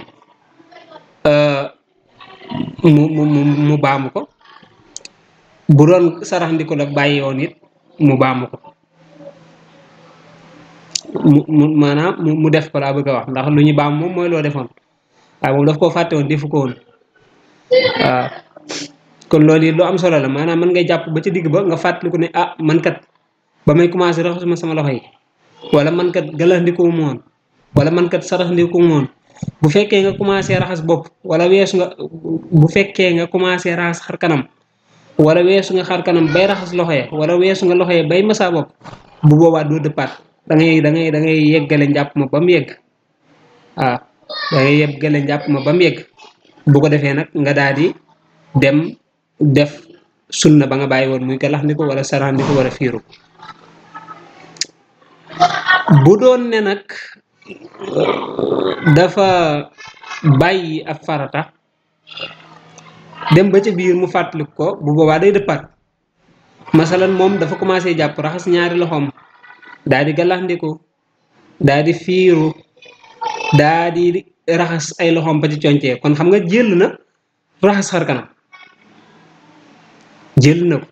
mu baamu ko bu doon saraxndiku la bàyyi woon it mu baamu ko maanaam mu def ko laa bëgg a wax ndax lu ñu baam moom mooy loo defoon waaye moom daf koo fàtte woon defu ko woon waaw kon loolu it lu am solo la maanaam mën ngay jàpp ba ci digg ba nga fàttaliku ne man kat ba may commencé raxasuma sama loxo yi wala man kat galaxndikoo moon wala man kat saraxndikoo moon bu fekkee nga commencé raxas bopp wala weesu nga bu fekkee nga commencé raxas xar kanam wala weesu nga xar kanam bay raxas loxo ya wala weesu nga loxo ya bay masa bopp bu boobaa doo dëppaat da ngay yeggale njàpp ma ba mu yegg waaw da ngay yeggale njàpp ma ba mu yegg bu ko defee nag nga daal di dem def sunna ba nga bàyyi woon muy galaxndiku wala saraxndiku wala fiiru bu doon ne nag dafa bàyyi ab farata dem ba ca biir mu fàttaliku ko bu boobaa day dëppaat masalan moom dafa commencé jàpp raxas ñaari loxoom daa di galaxndiku daa di fiiru daa di raxas ay loxoom ba ci concee kon xam nga jël na raxas xar kanam jël na ko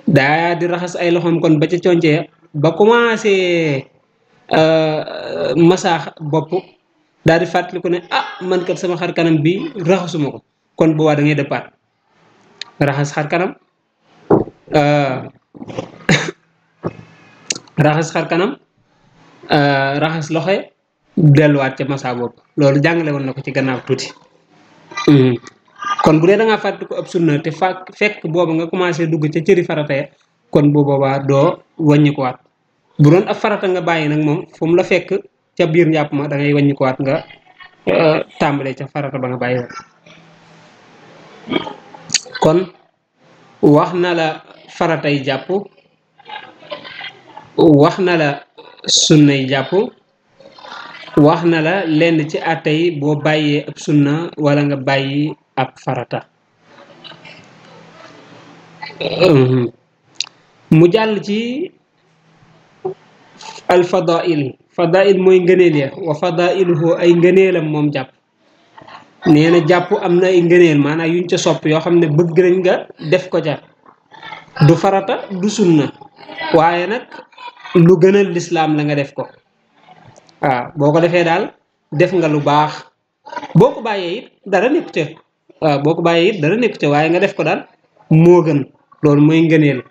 daa di raxas ay loxoom kon ba ca concee ba commencé masaax bopp daa di fàttaliku ne man kat sama xar kanam bi raxasuma ko kon boobaa da ngay dëppaat raxas xar kanam raxas xar kanam raxas loxo delluwaat ca masa bopp loolu jàngale woon na ko ci gannaaw tuuti kon bu dee da ngaa fàttaliku ab sunna te fekk booba nga commencé dugg ca cëri farata ya kon bu boobaa doo wàññikuwaat bu doon ab farata nga bàyyi nag moom fu mu la fekk ca biir njàpp ma da ngay wàññikuwaat nga tàmbalee ca farata ba nga bàyyi woon kon wax na la faratay jàpp wax na la sunnay jàpp wax na la lenn ci àttey boo bàyyee ab sunna wala nga bàyyi ab farata mu jàll ci al fadail mooy ngëneel ya wa fadailuhu ay ngëneelam moom jàpp nee na jàpp am na ay ngëneel maanaam yuñ ca sopp yoo xam ne bëgg nañ nga def ko ca du farata du sunna waaye nag lu gënal lislaam la nga def ko waaw boo ko defee daal def nga lu baax boo ko bàyyee it dara nekk ca waaw boo ko bàyyee it dara nekk ca waaye nga def ko daal moo gën loolu mooy ngëneel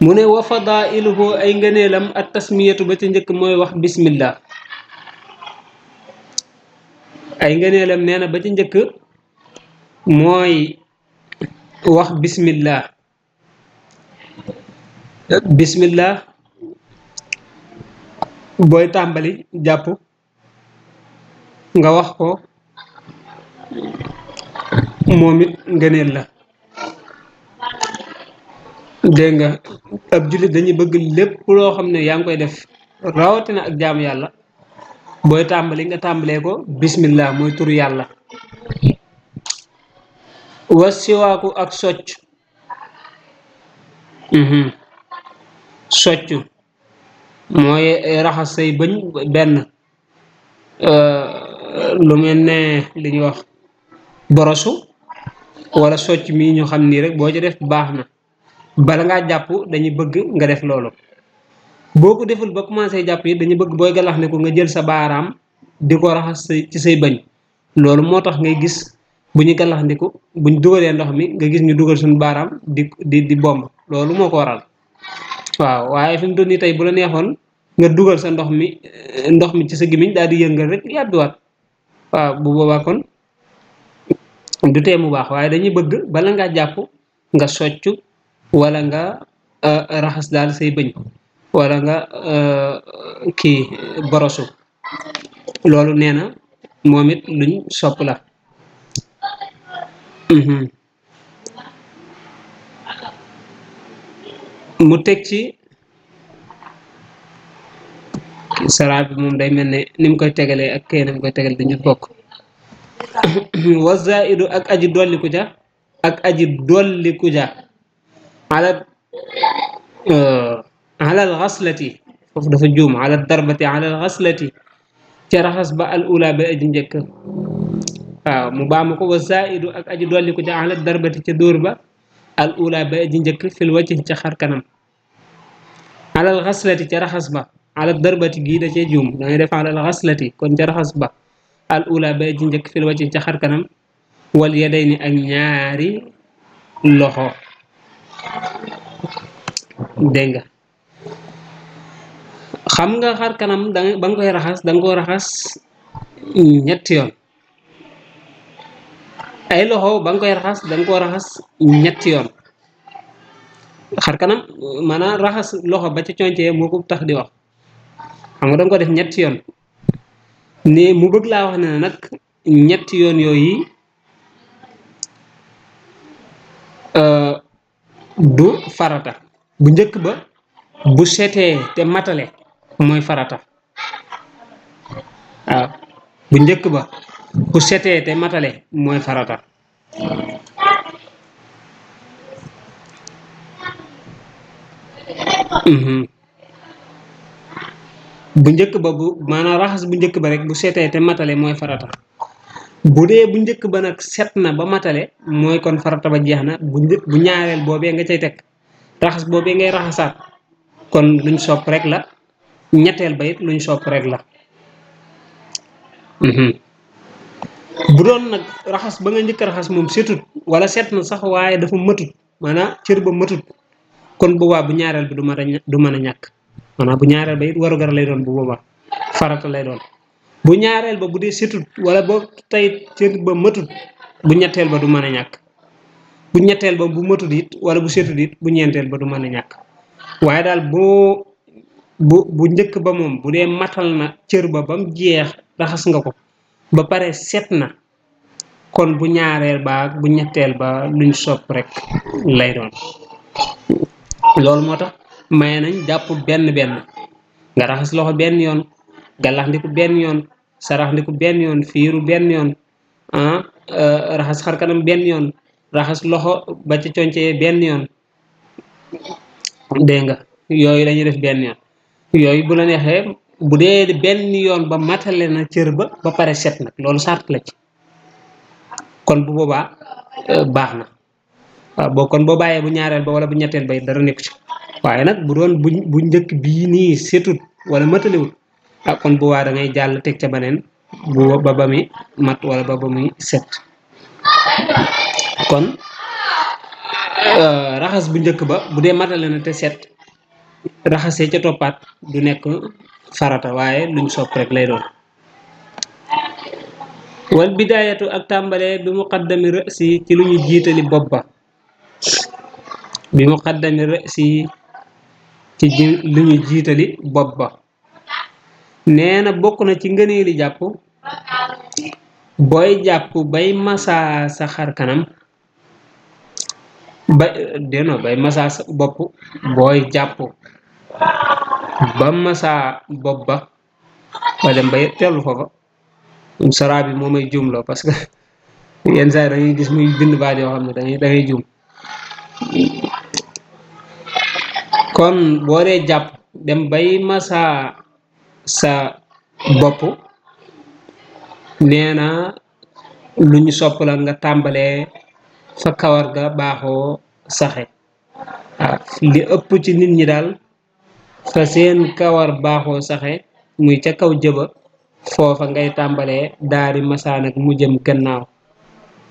mu ne wa fadailuhu ay ngëneelam at tasmiyatu ba ca njëkk mooy wax bismillah ay ngëneelam nee na ba ca njëkk mooy wax bismillah bismillah booy tàmbali jàpp nga wax ko moom it ngëneel la dégg nga ab jullit dañuy bëgg lépp loo xam ne yaa ngi koy def rawatina ak jaamu yàlla booy tàmbali nga tàmbalee ko bismillah mooy turu yàlla wa siwaaku ak socc socc mooy raxas say bëñ benn lu mel ne li ñuy wax borosu wala socc mi ñu xam nii rek boo ci def baax na bala ngaa jàpp dañuy bëgg nga def loolu boo ko deful ba commencé jàpp yi dañuy bëgg booy galax ne ko nga jël sa baaraam di ko raxas ci say bëñ loolu moo tax ngay gis bu ñu galax ndiku bu ñu dugalee ndox mi nga gis ñu dugal suñu baaraam di bomb loolu moo ko waral waaw waaye fi mu doon nii tey bu la neexoon nga dugal sa ndox mi ci sa gimiñ daal di yëngal rek yàbbiwaat waaw bu boobaa kon du tee mu baax waaye dañuy bëgg bala ngaa jàpp nga soccu wala nga raxas daal say bëñ wala nga kii borosu loolu nee na moom it luñ sopp la mu teg ci saraa bi moom day mel ne ni mu koy tegalee ak kay na mu koy tegal dañu bokk wa zaidu ak aji dolliku ja alal xaslati foofu dafa juum alal darbati alal xaslati ca raxas ba al ula ba aji njëkk waaw mu baamu ko wa zaidu ak aji dolliku ja alal darbati ca dóor ba al ula ba aji njëkk fil wacc ca xar kanam alal xaslati ca raxas ba alal darbati gii da cee juum da ngay def alal xaslati kon ca raxas ba al ula ba aji njëkk fil wacc ca xar kanam wal yadayni ak ñaari loxo dégg nga xam nga xar kanam ba nga koy raxas da nga koo raxas ñetti yoon ay loxo ba nga koy raxas da nga koo raxas ñetti yoon xar kanam maanaam raxas loxo ba ca concee moo ko tax di wax xam nga da nga ko def ñetti yoon ne mu bëgg laa wax ne nag ñetti yoon yooyu du farata bu njëkk ba bu setee te matale mooy farata waaw bu njëkk ba bu setee te matale mooy farata bu njëkk ba bu maanaam raxas bu njëkk ba rek bu setee te matale mooy farata bu dee bu njëkk ba nag set na ba matale mooy kon farata ba jeex na bu ñaareel boobee nga cay teg raxas boobee ngay raxasaat kon luñ sopp rek la ñetteel ba it luñ sopp rek la bu doon nag raxas ba nga njëkk raxas moom setut wala set na sax waaye dafa matut maanaam cër ba matut kon boobaa bu ñaareel bi du mën a ñàkk maanaam bu ñaareel ba it warugar lay doon bu boobaa farata lay doon bu ñaareel ba bu dee setut wala boo tey cër ba matut bu ñetteel ba du mën a ñàkk bu ñetteel ba bu matut it wala bu setut it bu ñeenteel ba du mën a ñàkk waaye daal bu njëkk ba moom bu dee matal na cër ba bam jeex raxas nga ko ba pare set na kon bu ñaareel ba bu ñetteel ba luñ sopp rek lay doon loolu moo tax maye nañ jàpp benn nga raxas loxo benn yoon gàllax ndiku benn yoon sarax ndiku benn yoon fiiru benn yoon raxas xar kanam benn yoon raxas loxo ba ca concee benn yoon dégg nga yooyu lañuy def benn yoon yooyu bu la neexee bu dee benn yoon ba matale na cër ba pare set nag loolu sart la ci kon bu boobaa baax na waaw kon boo bàyyee bu ñaareel ba wala bu ñetteel ba dara nekku ci waaye nag bu doon bu njëkk bii nii setut wala matalewut kon bu waa da ngay jàll teg ca beneen ba muy mat wala ba muy set kon raxas bu njëkk ba bu dee matale na te set raxasee ca toppaat du nekk farata waaye luñ sopp rek lay doon wal bidaayatu ak tàmbalee bi muqaddami rësi ci lu ñu jiitali bopp ba bi muqaddami rësi ci lu ñu jiitali bopp ba nee na bokk na ci ngëneeli jàpp booy jàpp bay masaa sa xar kanam bay masaa sa bopp booy jàpp ba masaa bopp ba ba dem bay tellu foofa sara bi moo may juumloo parce que yenn saa yi dañuy gis muy bind baat yoo xam ne dangay juum kon boo dee jàpp dem bay masaa sa bopp nee na lu ñu sopp la nga tàmbalee fa kawar ga baaxoo saxe li ëpp ci nit ñi daal fa seen kawar baaxoo saxe muy ca kaw jëba foofa ngay tàmbalee daari masaa nag mu jëm gannaaw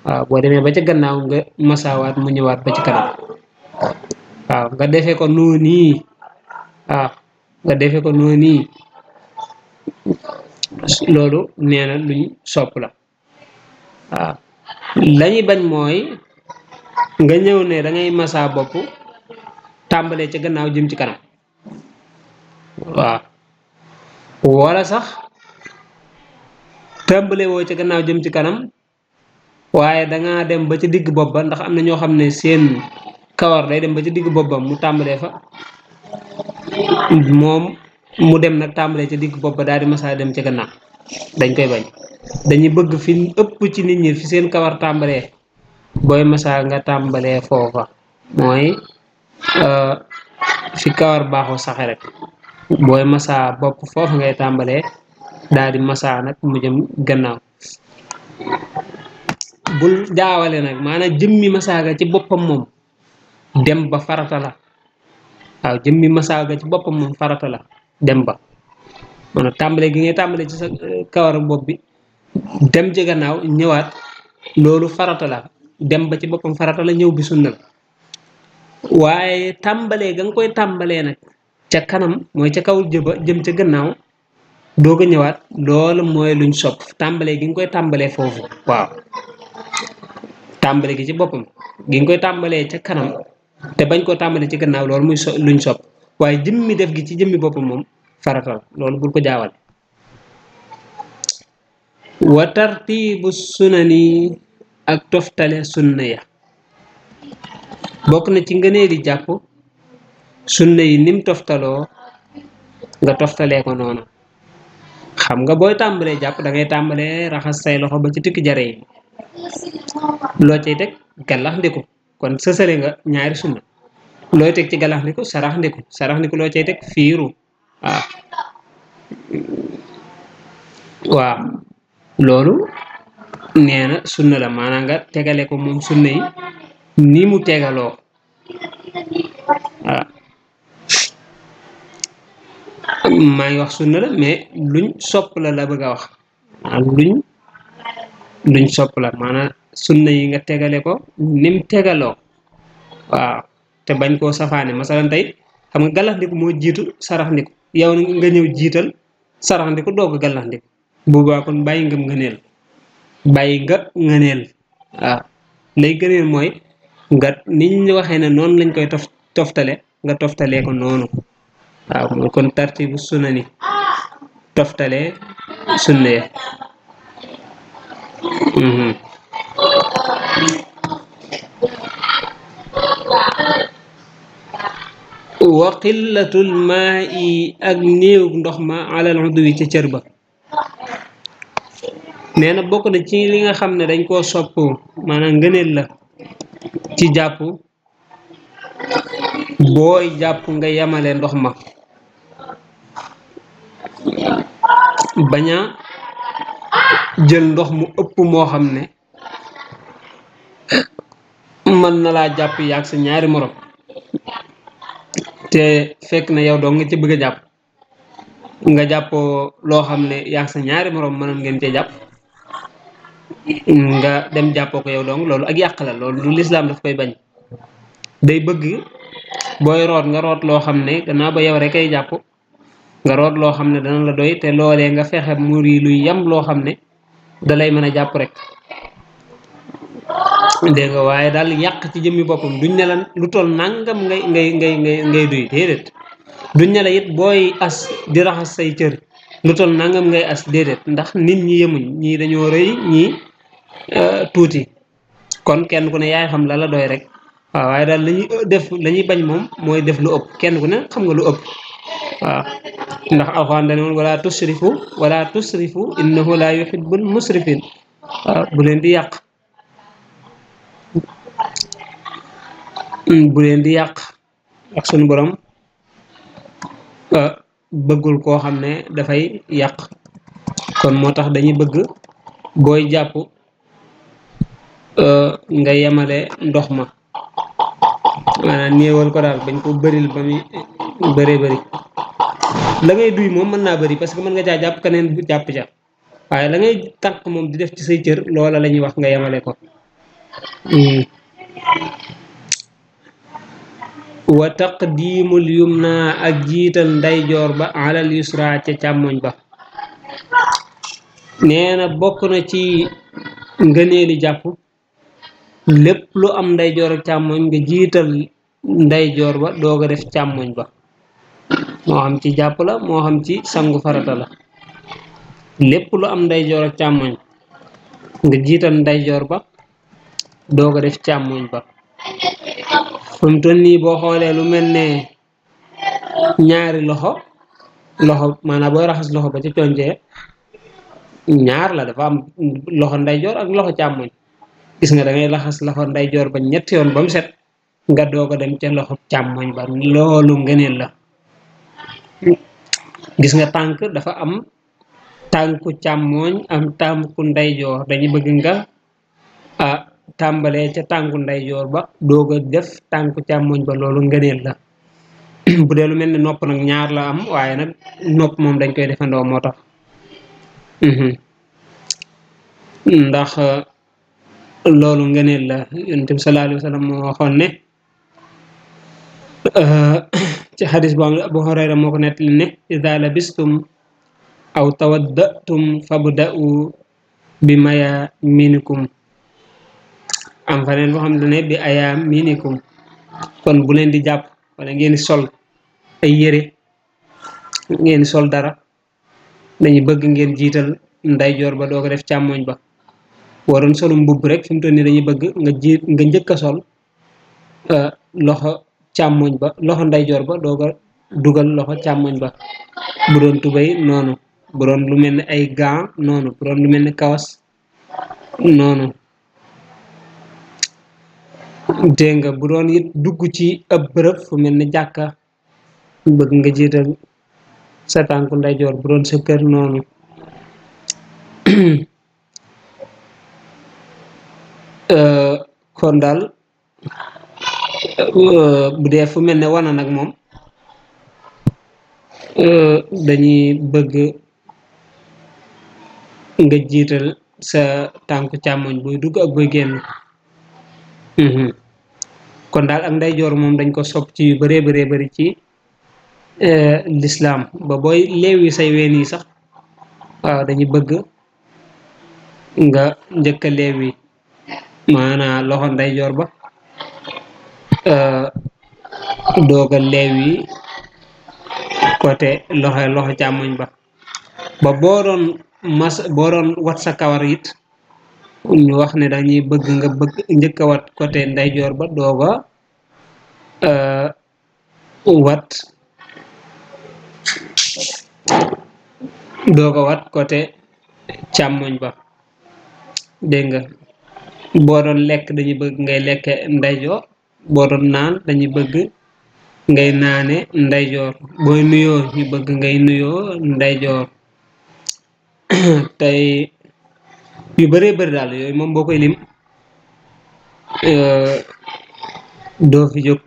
waaw boo demee ba ca gannaaw nga masaawaat mu ñëwaat ba ci kanam waaw nga defee ko noonu nga defee ko noonu loolu nee na luñ sopp la waaw lañuy bañ mooy nga ñëw ne da ngay masaa bopp tàmbalee ca gannaaw jëm ci kanam waaw wala sax tàmbalee woo ca gannaaw jëm ci kanam waaye danga dem ba ca digg bopp ba ndax am na ñoo xam ne seen kawar day dem ba ca digg bopp ba mu tàmbalee fa moom mu dem nag tàmbalee ca digg bopp ba daal di masaa dem ca gannaaw dañ koy bañ dañuy bëgg fi ëpp ci nit ñi fi seen kawar tàmbalee booy masaa nga tàmbalee foofa mooy fi kawar baaxoo saxe rek booy masaa bopp foofa ngay tàmbalee daal di masaa nag mu jëm gannaaw bul jaawale nag maanaam jëmmi masaa ga ci boppam moom dem ba farata la waaw jëmmi masaa ga ci boppam moom farata la dem ba maanaam tàmbale gi ngay tàmbale ci sa kawaru bopp bi dem ci gannaaw ñëwaat loolu farata la dem ba ci boppam farata la ñëw bi sunna la waaye tàmbalee ga nga koy tàmbalee nag ca kanam mooy ca kaw jëba jëm ca gannaaw doog a ñëwaat loolu mooy luñ sopp tàmbalee gi nga koy tàmbalee foofu waaw tàmbale gi ci boppam gi nga koy tàmbalee ca kanam te bañ koo tàmbalee ci gannaaw loolu muy luñ sopp waaye jëmmi def gi ci jëmmi boppam moom faratal loolu bul ko jaawal wa tartibu sunani ak toftale sunna ya bokk na ci ngënee di jàpp sunna yi nim toftaloo nga toftalee ko noonu xam nga booy tàmbalee jàpp da ngay tàmbalee raxas say loxo ba ci tikki jare yi loo cay teg gallax ndiku kon sësale nga ñaari sunna looy teg ci gallax ndiku sarax ndiku loo cay teg fiiru waaw loolu nee na sunna la maanaam nga tegale ko moom sunna yi ni mu tegaloo waaw maa ngi wax sunna la mais luñ sopp la bëgg a wax luñ sopp la maanaam sunna yi nga tegale ko nim tegaloo waaw te bañ koo safaane masalan tey xam nga gallaxndiku moo jiitu saraxndiku yow nga ñëw jiital saraxndiku doog a gallaxndiku boobaa kon bàyyi nga ngëneel waaw lay gëneel mooy nga niñ waxee ne noonu lañ koy toftale nga toftalee ko noonu waaw mooy kon tartibu sunani toftale sunna ya wa qillatul maa'i ak néew ndox ma alal udwi ca cër ba nee na bokk na ci li nga xam ne dañ koo sopp maanaam ngëneel la ci jàpp booy jàpp nga yemale ndox ma bañ a jël ndox mu ëpp moo xam ne mën na laa jàpp yaag sa ñaari morom te fekk na yow doo nga ci bëgg a jàpp nga jàppoo loo xam ne yaag sa ñaari morom mënoon ngeen cee jàpp nga dem jàppoo ko yow dong loolu ak yàq la loolu du lislaam daf koy bañ day bëgg booy root nga root loo xam ne gannaaw ba yow rek ay jàpp nga root loo xam ne dana la doy te loolee nga fexe mur yi luy yam loo xam ne da lay mën a jàpp rek dégg nga waaye daal yàq ci jëmmi boppam duñ ne la lu toll nangam ngay duy déedéet duñ ne la it booy as di raxas say cër lu toll nangam ngay as déedéet ndax nit ñi yemuñ ñii dañoo rëy ñii tuuti kon kenn ku ne yaay xam la la doy rek waaw waaye daal lañuy def la ñuy bañ moom mooy def lu ëpp kenn ku ne xam nga lu ëpp waaw ndax alxuraan dane woon wala tusrifu innahu la yuhibbul musrifin waaw bu leen di yàq ak sunu borom bëggul koo xam ne dafay yàq kon moo tax dañuy bëgg booy jàpp nga yemale ndox ma maanaam néewal ko daal bañ ko bëril ba muy bëree bëri la ngay duy moom mën naa bëri parce que mën nga caa jàpp keneen jàpp ca waaye la ngay tànq moom di def ci say cër loola la ñuy wax nga yemale ko wa taqdimul yumna ak jiital ndeyjoor ba alal yusra ca càmmoñ ba nee na bokk na ci ngëneeli jàpp lépp lu am ndeyjoor ak càmmoñ nga jiital ndeyjoor ba doog a def càmmoñ ba moo xam ci jàpp la moo xam ci sangu farata la lépp lu am ndeyjoor ak càmmoñ nga jiital ndeyjoor ba doog a def càmmoñ ba fu mu toll nii boo xoolee lu mel ne ñaari loxo maanaam booy raxas loxo ba ci concee ñaar la dafa am loxo ndeyjoor ak loxo càmmoñ gis nga da ngay laxas loxo ndeyjoor ba ñetti yoon ba mu set nga doog a dem ca loxo càmmoñ ba loolu ngëneel la gis nga tànk dafa am tànku càmmoñ am tànku ndeyjoor dañuy bëgg nga tàmbalee ca tànku ndeyjoor ba doog a def tànku càmmoñ ba loolu ngëneel la bu dee lu mel ni nopp nag ñaar la am waaye nag nopp moom dañ koy defandoo moo tax ndax loolu ngëneel la yonent bi sallallahu alayhi wa sallam moo waxoon ne ci xadis bu am Abu Hurayra moo ko nettali ne ida labistum aw tawaddatum fabda'u bi maya minikum am faneen boo xam ne bi aya minikum kon bu leen di jàpp wala ngeen di sol ay yére ngeen di sol dara dañuy bëgg ngeen jiital ndeyjoor ba doo ko def càmmoñ ba waroon solu mbubb rek fi mu toll nii dañuy bëgg nga njëkk a sol loxo càmmoñ ba loxo ndeyjoor ba doo ko dugal loxo càmmoñ ba bu doon tubéy noonu bu doon lu mel ni ay gants noonu bu doon lu mel ni kawas noonu dégg nga bu doon it dugg ci ab bërëb fu mel ni jàkka bëgg nga jiital sa tànku ndeyjoor bu doon sa kër noonu kon daal bu dee fu mel ne wana nag moom dañuy bëgg nga jiital sa tànku càmmoñ buy dugg ak buy génn kon daal ak ndeyjoor moom dañ ko sopp ci yu bëree bari ci lislaam ba booy leewi say ween yi sax waaw dañuy bëgg nga njëkk a leewi maanaam loxo ndeyjoor ba dooga leewi côté loxo càmmoñ ba ba boo doon wat sa kawar it ñu wax ne dañuy bëgg nga njëkk a wat côté ndeyjoor ba dooga wat côté càmmoñ ba dégg nga boo doon lekk dañuy bëgg ngay lekke ndeyjoor boo doon naan dañuy bëgg ngay naane ndeyjoor booy nuyoo ñu bëgg ngay nuyoo ndeyjoor tey yu bëree bëri daal yooyu moom boo koy lim doo fi jóg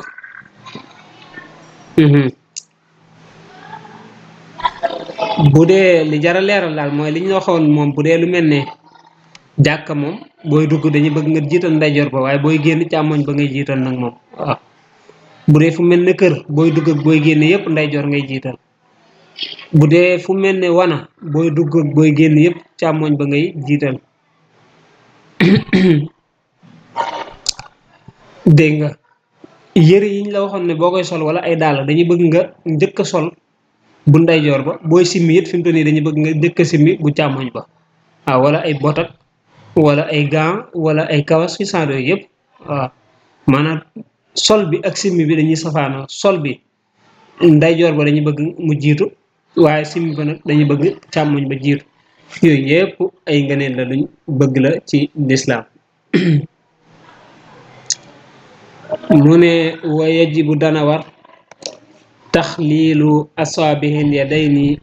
bu dee li jara leeral daal mooy li ñu waxoon moom bu dee lu mel ne jàkka moom booy dugg dañuy bëgg nga jiital ndeyjoor ba waaye booy génn càmmoñ ba ngay jiital nag moom waaw bu dee fu mel ne kër booy dugg ak booy génn yépp ndeyjoor ngay jiital bu dee fu mel ne wana booy dugg ak booy génn yépp càmmoñ ba ngay jiital dégg nga yëre yiñ la waxoon ne boo koy sol wala ay dàll dañuy bëgg nga njëkk a sol bu ndeyjoor ba booy simmi it fi mu toll nii dañuy bëgg nga njëkk a simmi bu càmmoñ ba waaw wala ay botak wala ay gants wala ay kawas ci sando yëpp waaw maanaam sol bi ak simmi bi dañuy safaanoo sol bi ndeyjoor ba dañuy bëgg mu jiitu waaye simmi ba nag dañuy bëgg càmmoñ ba jiitu yooyu yëpp ay ngëneel la luñ bëgg la ci lislaam mu ne wa yajibu dana war taxliilu asaabihil yadayni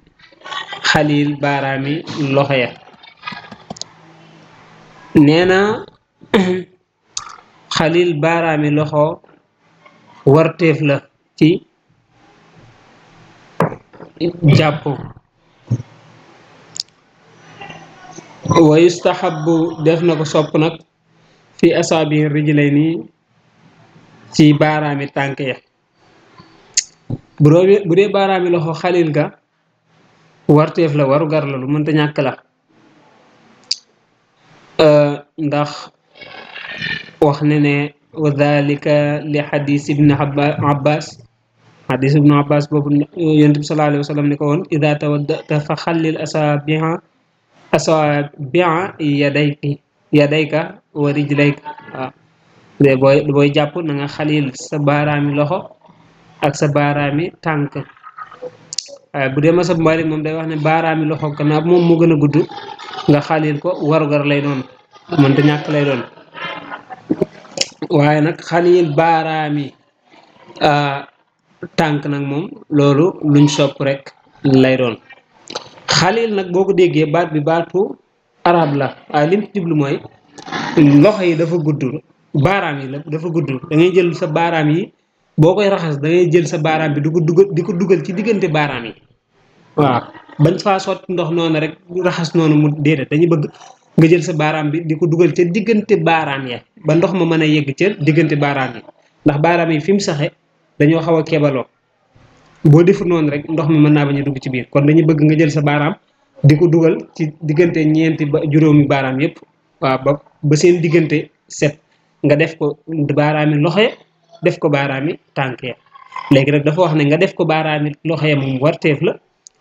xalil baaraami loxo ya nee na xalil baaraami loxo warteef la ci jàpp wa yustahabu def na ko sopp nag fi asaabihi rijlayni ci baaraami tànk ya bu dee baaraami loxo xalil ga warteef la waru gar la lu mënta ñàkk la ndax wax ne ne wa dhalika li xadis ibn abbas boobu yonent bi sallallahu alayhi wa sallam ne ko woon ida tawaddata fa xallil asaabi'a yadayka wa rijlayka waaw booy jàpp na nga xalil sa baaraami loxo ak sa baaraami tànk waaye bu dee masab Maalik moom day wax ne baaraami loxo gannaaw moom moo gën a gudd nga xalil ko warugar lay doon mënta ñàkk lay doon waaye nag xalil baaraami tànk nag moom loolu luñ sopp rek lay doon xalil nag boo ko déggee baat bi baatu arab la waaye lim ci jublu mooy loxo yi dafa gudd baaraam yi la dafa gudd da ngay jël sa baaraam yi boo koy raxas da ngay jël sa baaraam bi di ko dugal ci diggante baaraam yi waaw bañ faa sotti ndox noonu rek raxas noonu mu déedéet dañuy bëgg nga jël sa baaraam bi di ko dugal ca diggante baaraam ya ba ndox ma mën a yegg ca diggante baaraam yi ndax baaraam yi fi mu saxe dañoo xaw a kebaloo boo defu noonu rek ndox mi mën naa bañ a dugg ci biir kon dañuy bëgg nga jël sa baaraam di ko dugal ci diggante ñeenti ba juróomi baaraam yépp waaw ba seen diggante set nga def ko baaraami loxo ya def ko baaraami tànk ya léegi nag dafa wax ne nga def ko baaraami loxo ya moom warteef la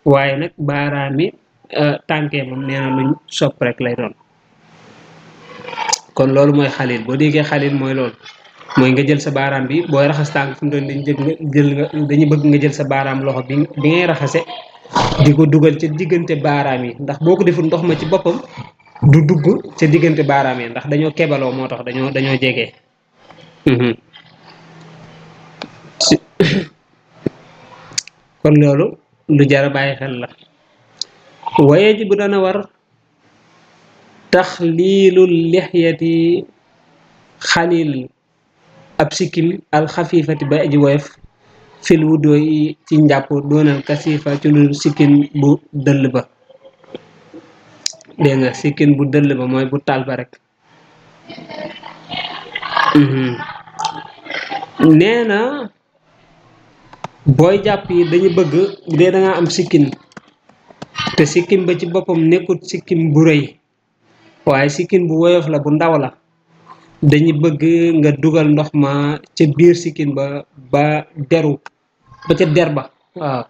waaye nag baaraami tànk ya moom nee na luñ sopp rek lay doon kon loolu mooy xalil boo déggee xalil mooy loolu mooy nga jël sa baaraam bi booy raxas tànk fi mu doon dañuy bëgg nga jël sa baaraam loxo bi ngay raxase di ko dugal ca diggante baaraam yi ndax boo ko deful ndox ma ci boppam du dugg ca diggante baaraam yi ndax dañoo kebaloo moo tax dañoo jege. kon loolu lu jar a bàyyi xel la waye ji bu dana war taxliilul lixyati xalil ab sikkim alxafifati ba aji woyof fil wuddoo yi ci njàpp doonal kasifa ci lu sikkin bu dëll ba dégg nga sikkin bu dëll ba mooy bu tal ba rek nee na booy jàpp yi dañu bëgg bu dee da nga am sikkin te sikkim ba ci boppam nekkut sikkim bu rëy waaye sikkin bu woyof la bu ndaw la dañu bëgg nga dugal ndox ma ca biir sikkin ba ba deru ba ca der ba waaw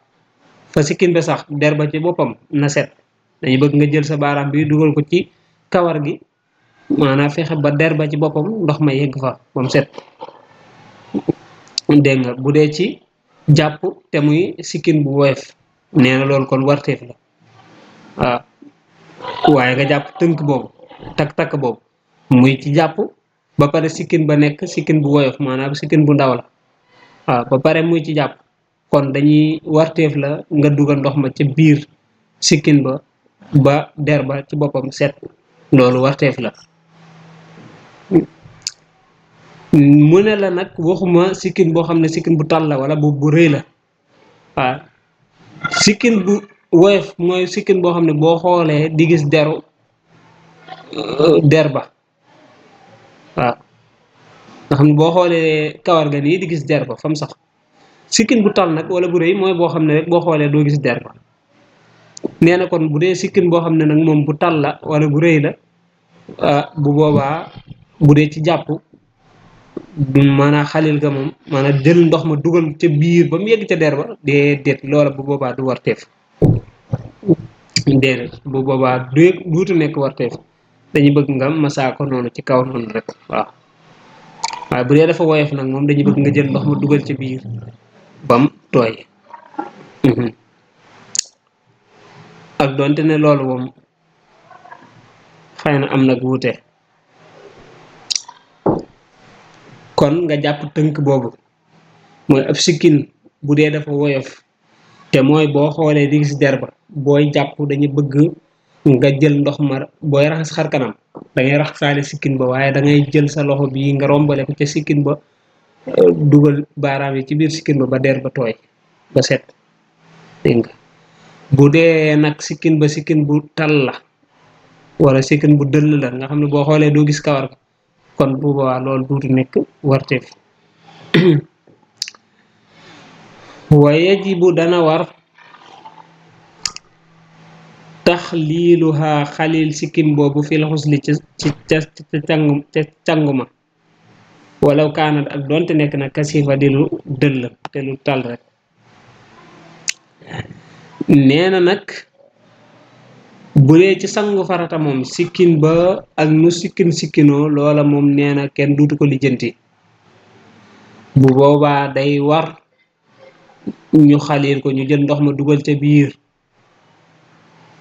fa sikkin ba sax der ba ci boppam na set dañu bëgg nga jël sa baaraam bi dugal ko ci kawar gi maanaam fexe ba der ba ci boppam ndox ma yegg fa ba mu set dégg nga bu dee ci jàpp te muy sikkin bu woyof nee na loolu kon warteef la waaw waaye nga jàpp tënk boobu takk boobu muy ci jàpp ba pare sikkin ba nekk sikkin bu woyof maanaam sikkin bu ndaw la waaw ba pare muy ci jàpp kon dañuy warteef la nga dugal ndox ma ca biir sikkin ba ba der ba ci boppam set loolu warteef la mu ne la nag waxuma sikkin boo xam ne sikkin bu tal la wala bu rëy la waaw sikkin bu woyof mooy sikkin boo xam ne boo xoolee di gis deru der ba waaw nga xam ne boo xoolee kawar ga nii di gis der ba fam sax sikkin bu tal nag wala bu rëy mooy boo xam ne rek boo xoolee doo gis der ba nee na kon bu dee sikkin boo xam ne nag moom bu tal la wala bu rëy la bu boobaa bu dee ci jàpp maanaam xalil ga moom maanaam jël ndox ma dugal ca biir ba mu yegg ca der ba déedéet loola bu boobaa du warteef déedéet bu boobaa duutu nekk warteef dañuy bëgg nga masaa ko noonu ci kaw noonu rek waaw waaye bu dee dafa woyof nag moom dañuy bëgg nga jël ndox ma dugal ca biir bam tooy ak doonte ne loolu moom xëy na am nag wuute kon nga jàpp tënk boobu mooy ab sikkin bu dee dafa woyof te mooy boo xoolee di gis der ba booy jàpp dañu bëgg nga jël ndox ma booy raxas xar kanam da ngay raxasaale sikkin ba waaye da ngay jël sa loxo bi nga rombale ko ca sikkin ba dugal baaraam yi ci biir sikkin ba der ba tooy ba set dégg nga bu dee nag sikkin ba sikkin bu tal la wala sikkin bu dëll la nga xam ne boo xoolee doo gis kawar kon bu boobaa loolu duutu nekk warteef wa yajibu dana war taxliiluha xalil sikkim boobu fil xusli ca canguma walaw kaanat ak doonte nekk na kasifa di lu dëll te lu tal rek nee na nag bu dee ci sangu farata moom sikkin ba ak nu sikkinoo loola moom nee na kenn duutu ko lijjanti bu boobaa day war ñu xalil ko ñu jël ndox ma dugal ca biir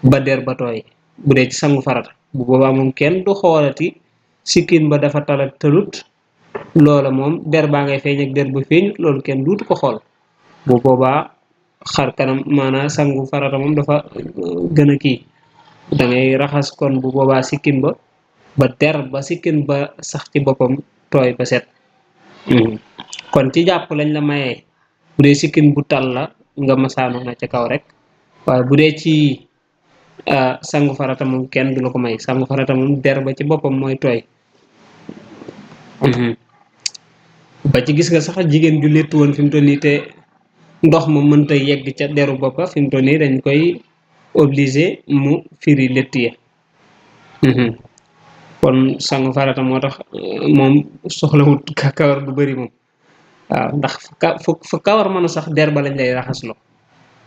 ba der ba tooy bu dee ci sangu farata bu boobaa moom kenn du xoolati sikkin ba dafa talat tëlut loola moom der baa ngay feeñ ak der ba feeñ loolu kenn duutu ko xool bu boobaa xar kanam maanaam sangu farata moom dafa gën a kii da ngay raxas kon bu boobaa sikkin ba der ba sikkin ba sax ci boppam tooy ba set kon ci jàpp lañ la mayee bu dee sikkin bu tal la nga masaano na ca kaw rek waaye bu dee ci sangu farata moom kenn du la ko may sangu farata moom der ba ci boppam mooy tooy ba ci gis nga sax jigéen ju léttu woon fi mu toll nii te ndox mu mënta yegg ca deru boppa fi mu toll nii dañ koy obligé mu firi létt ya kon sangu farata moo tax moom soxlawut kawar gu bari moom waaw ndax fu kawar mën a sax der ba lañ lay raxasloo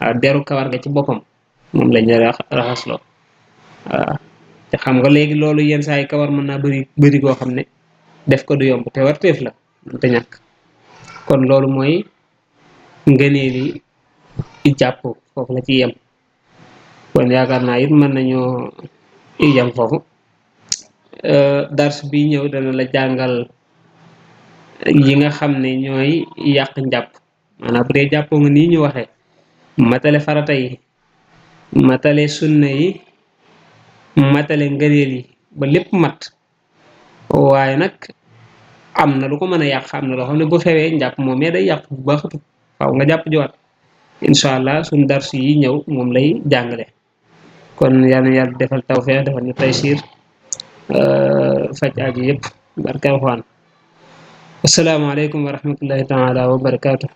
waaw deru kawar ga ci boppam moom lañ lay raxasloo waaw te xam nga léegi loolu yenn saa yi kawar mën naa bari goo xam ne def ko du yomb te warteef la te ñàkk kon loolu mooy ngëneeli jàpp foofu la ci yem kon yaakaar naa it mën nañoo yem foofu dars bi ñëw dana la jàngal yi nga xam ne ñooy yàq njàpp maanaam bu dee jàppoo nga nii ñu waxee matale farata yi matale sunna yi matale ngëneel yi ba lépp mat waaye nag am na lu ko mën a yàq am na loo xam ne bu fewee njàpp moom mais day yàq bu baaxatu faaw nga jàpp jiwaat incha allah suñ darsu yi ñëw moom lay jàngale kon yal na yàlla defal tawfeex defal ñu taysiir faj aajo yëpp barke alxuraan asalaamaaleykum wa rahmatullahi taala wa barakaatu